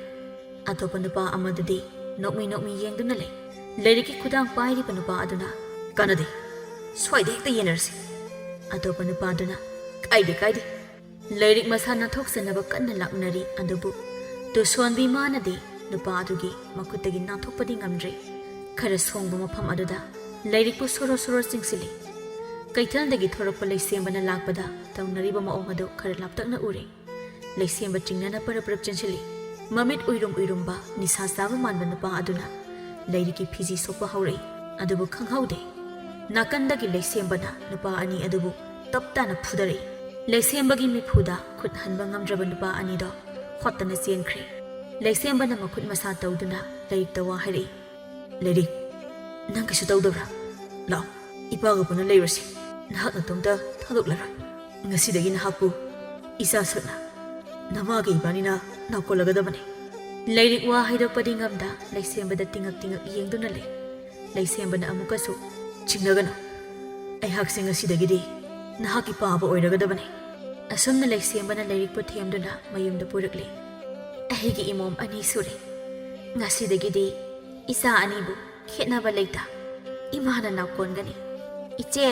ꯑꯇꯣꯞꯄ ꯅꯨꯄꯥ ꯑꯃꯗꯨꯗꯤ ꯅꯣꯛꯃꯤ ꯅꯣꯛꯃꯤ ꯌꯦꯡꯗꯨꯅ ꯂꯩ꯫ ꯂꯩꯔꯤꯛꯀꯤ ꯈꯨꯗꯥꯡ ꯄꯥꯏꯔꯤꯕ ꯅꯨꯄꯥ ꯑꯗꯨꯅ, "ꯀꯥꯟꯅꯗꯦ, ꯁ꯭ꯋꯥꯏꯗ ꯍꯦꯛꯇ ꯌꯦꯟꯅꯔꯁꯤ꯫" ꯑꯇꯣꯞꯄ ꯅꯨꯄꯥꯗꯨꯅ, "ꯀꯥꯏꯗꯦ, ꯀꯥꯏꯗꯦ꯫" ꯂꯩꯔꯤꯛ ꯃꯁꯥ ꯅꯥꯟꯊꯣꯛꯆꯅꯕ ꯀꯟꯅ ꯂꯥꯛꯅꯔꯤ꯫ ꯑꯗꯨꯕꯨ ꯇꯨꯁꯣꯟꯕꯤ ꯃꯥꯅꯗꯤ ꯅꯨꯄꯥ ꯑꯗꯨꯒꯤ ꯃꯈꯨꯠꯇꯒꯤ ꯅꯥꯟꯊꯣꯛꯄꯗꯤ ꯉꯝꯗ꯭ꯔꯦ꯫ ꯈꯔ ꯁꯣꯡꯕ ꯃꯐꯝ ꯑꯗꯨꯗ ꯂꯩꯔꯤꯛꯄꯨ ꯁꯣꯔꯣ ꯁꯣꯔꯣ ꯆꯤꯡꯁꯤꯜꯂꯤ꯫ ꯀꯩꯊꯦꯜꯗꯒꯤ ꯊꯣꯔꯛꯄ ꯂꯩꯁꯦꯝꯕꯅ ꯂꯥꯛꯄꯗ ꯇꯧꯅꯔꯤꯕ ꯃꯑꯣꯡ ꯑꯗꯨ ꯈꯔ ꯂꯥꯞꯇꯛꯅ ꯎꯔꯦ꯫ ꯂꯩꯁꯦꯝꯕ ꯆꯤꯡꯅꯅ ꯄꯔꯞ ꯄꯔꯞ ꯆꯦꯟꯁꯤꯜꯂꯤ꯫ ꯃꯃꯤꯠ ꯎꯏꯔꯨꯝ ꯎꯏꯔꯨꯝꯕ ꯅꯤꯁꯥ ꯆꯥꯕ ꯃꯥꯟꯕ ꯅꯨꯄꯥ ꯑꯗꯨꯅ ꯂꯩꯔꯤꯛꯀꯤ ꯐꯤꯖꯤ ꯁꯣꯛꯄ ꯍꯧꯔꯛꯏ꯫ ꯑꯗꯨꯕꯨ ꯈꯪꯍꯧꯗꯦ, ꯅꯥꯀꯟꯗꯒꯤ ꯂꯩꯁꯦꯝꯕꯅ ꯅꯨꯄꯥ ꯑꯅꯤ ꯑꯗꯨꯕꯨ ꯇꯞ ꯇꯥꯅ ꯐꯨꯗꯔꯛꯏ꯫ ꯂꯩꯁꯦꯝꯕꯒꯤ ꯃꯤꯐꯨꯗ ꯈꯨꯠ ꯍꯟꯕ ꯉꯝꯗ꯭ꯔꯕ ꯅꯨꯄꯥ ꯑꯅꯤꯗꯣ ꯍꯣꯠꯇꯅ ꯆꯦꯟꯈ꯭ꯔꯦ꯫ ꯂꯩꯁꯦꯝꯕꯅ ꯃꯈꯨꯠ ꯃꯁꯥ ꯇꯧꯗꯨꯅ ꯂꯩꯔꯤꯛꯇ ꯋꯥ ꯍꯥꯏꯔꯛꯏ꯫ "ꯂꯩꯔꯤꯛ, ꯅꯪ ꯀꯩꯁꯨ ꯇꯧꯗꯕ꯭ꯔꯥ? ꯂꯥꯛꯑꯣ, ꯏꯄꯥꯒ ꯄꯨꯟꯅ ꯂꯩꯔꯨꯁꯤ꯫ ꯅꯍꯥꯛ ꯅꯇꯣꯝꯇ ꯊꯥꯗꯣꯛꯂꯔꯣꯏ꯫ ꯉꯁꯤꯗꯒꯤ ꯅꯍꯥꯛꯄꯨ ꯏꯆꯥ ꯁꯛꯅ ꯅꯃꯥꯒ ꯏꯕꯥꯅꯤꯅ ꯅꯥꯀꯣꯜꯂꯒꯗꯕꯅꯤ꯫" ꯂꯩꯔꯤꯛ ꯋꯥ ꯍꯥꯏꯗꯣꯛꯄꯗꯤ ꯉꯝꯗ ꯂꯩꯁꯦꯝꯕꯗ ꯇꯤꯡꯉꯛ ꯇꯤꯡꯉꯛ ꯌꯦꯡꯗꯨꯅ ꯂꯩ꯫ ꯂꯩꯁꯦꯝꯕꯅ ꯑꯃꯨꯛꯀꯁꯨ, "ꯆꯤꯡꯅꯒꯅꯨ꯫ ꯑꯩꯍꯥꯛꯁꯦ ꯉꯁꯤꯗꯒꯤꯗꯤ ꯅꯍꯥꯛꯀꯤ ꯄꯥꯕ ꯑꯣꯏꯔꯒꯗꯕꯅꯤ꯫" ꯑꯁꯨꯝꯅ ꯂꯩꯁꯦꯝꯕꯅ ꯂꯩꯔꯤꯛꯄꯨ ꯊꯦꯝꯗꯨꯅ ꯃꯌꯨꯝꯗ ꯄꯨꯔꯛꯂꯦ꯫ "ꯑꯩꯒꯤ ꯏꯃꯣꯝ ꯑꯅꯤ ꯁꯨꯔꯦ꯫ ꯉꯁꯤꯗꯒꯤꯗꯤ ꯏꯆꯥ ꯑꯅꯤꯕꯨ ꯈꯦꯠꯅꯕ ꯂꯩꯇ ꯏꯃꯥꯅ ꯅꯥꯀꯣꯟꯒꯅꯤ꯫ ꯏꯆꯦ,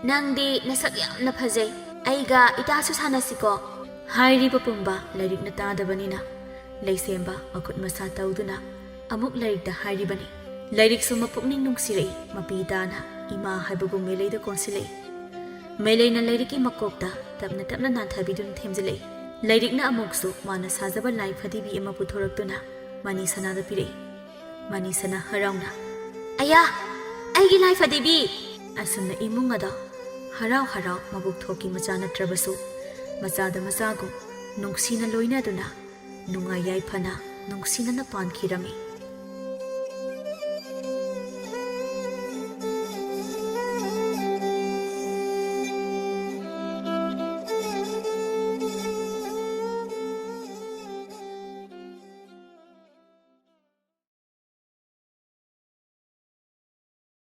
ꯅꯪꯗꯤ ꯅꯁꯛ ꯌꯥꯝꯅ ꯐꯖꯩ꯫ ꯑꯩꯒ ꯏꯇꯥꯁꯨ ꯁꯥꯟꯅꯁꯤꯀꯣ?" ꯍꯥꯏꯔꯤꯕ ꯄꯨꯝꯕ ꯂꯩꯔꯤꯛꯅ ꯇꯥꯗꯕꯅꯤꯅ ꯂꯩꯁꯦꯝꯕ ꯃꯈꯨꯠ ꯃꯁꯥ ꯇꯧꯗꯨꯅ ꯑꯃꯨꯛ ꯂꯩꯔꯤꯛꯇ ꯍꯥꯏꯔꯤꯕꯅꯤ꯫ ꯂꯩꯔꯤꯛꯁꯨ ꯃꯄꯨꯛꯅꯤꯡ ꯅꯨꯡꯁꯤꯔꯛꯏ꯫ ꯃꯄꯤ ꯇꯥꯅ ꯏꯃꯥ ꯍꯥꯏꯕꯒꯨꯝ ꯃꯦꯂꯩꯗ ꯀꯣꯟꯁꯤꯜꯂꯛꯏ꯫ ꯃꯦꯂꯩꯅ ꯂꯩꯔꯤꯛꯀꯤ ꯃꯀꯣꯛꯇ ꯇꯞꯅ ꯇꯞꯅ ꯅꯥꯟꯊꯕꯤꯗꯨꯅ ꯊꯦꯝꯖꯤꯜꯂꯛꯏ꯫ ꯂꯩꯔꯤꯛꯅ ꯑꯃꯨꯛꯁꯨ ꯃꯥꯅ ꯁꯥꯖꯕ ꯂꯥꯏ ꯐꯗꯤꯕꯤ ꯑꯃ ꯄꯨꯊꯣꯔꯛꯇꯨꯅ ꯃꯅꯤ ꯁꯅꯥꯗ ꯄꯤꯔꯛꯏ꯫ ꯃꯅꯤ ꯁꯅꯥ ꯍꯔꯥꯎꯅ, "ꯑꯌꯥ, ꯑꯩꯒꯤ ꯂꯥꯏ ꯐꯗꯤꯕꯤ!" ꯑꯁꯨꯝꯅ ꯏꯃꯨꯡ ꯑꯗꯣ ꯍꯔꯥꯎ ꯍꯔꯥꯎ ꯃꯕꯨꯛ ꯊꯣꯛꯀꯤ ꯃꯆꯥ ꯅꯠꯇ꯭ꯔꯕꯁꯨ ꯃꯆꯥꯗ ꯃꯆꯥꯒꯨꯝ ꯅꯨꯡꯁꯤꯅ ꯂꯣꯏꯅꯗꯨꯅ ꯅꯨꯡꯉꯥꯏ ꯌꯥꯏꯐꯅ ꯅꯨꯡꯁꯤꯅꯅ ꯄꯥꯟꯈꯤꯔꯝꯃꯤ꯫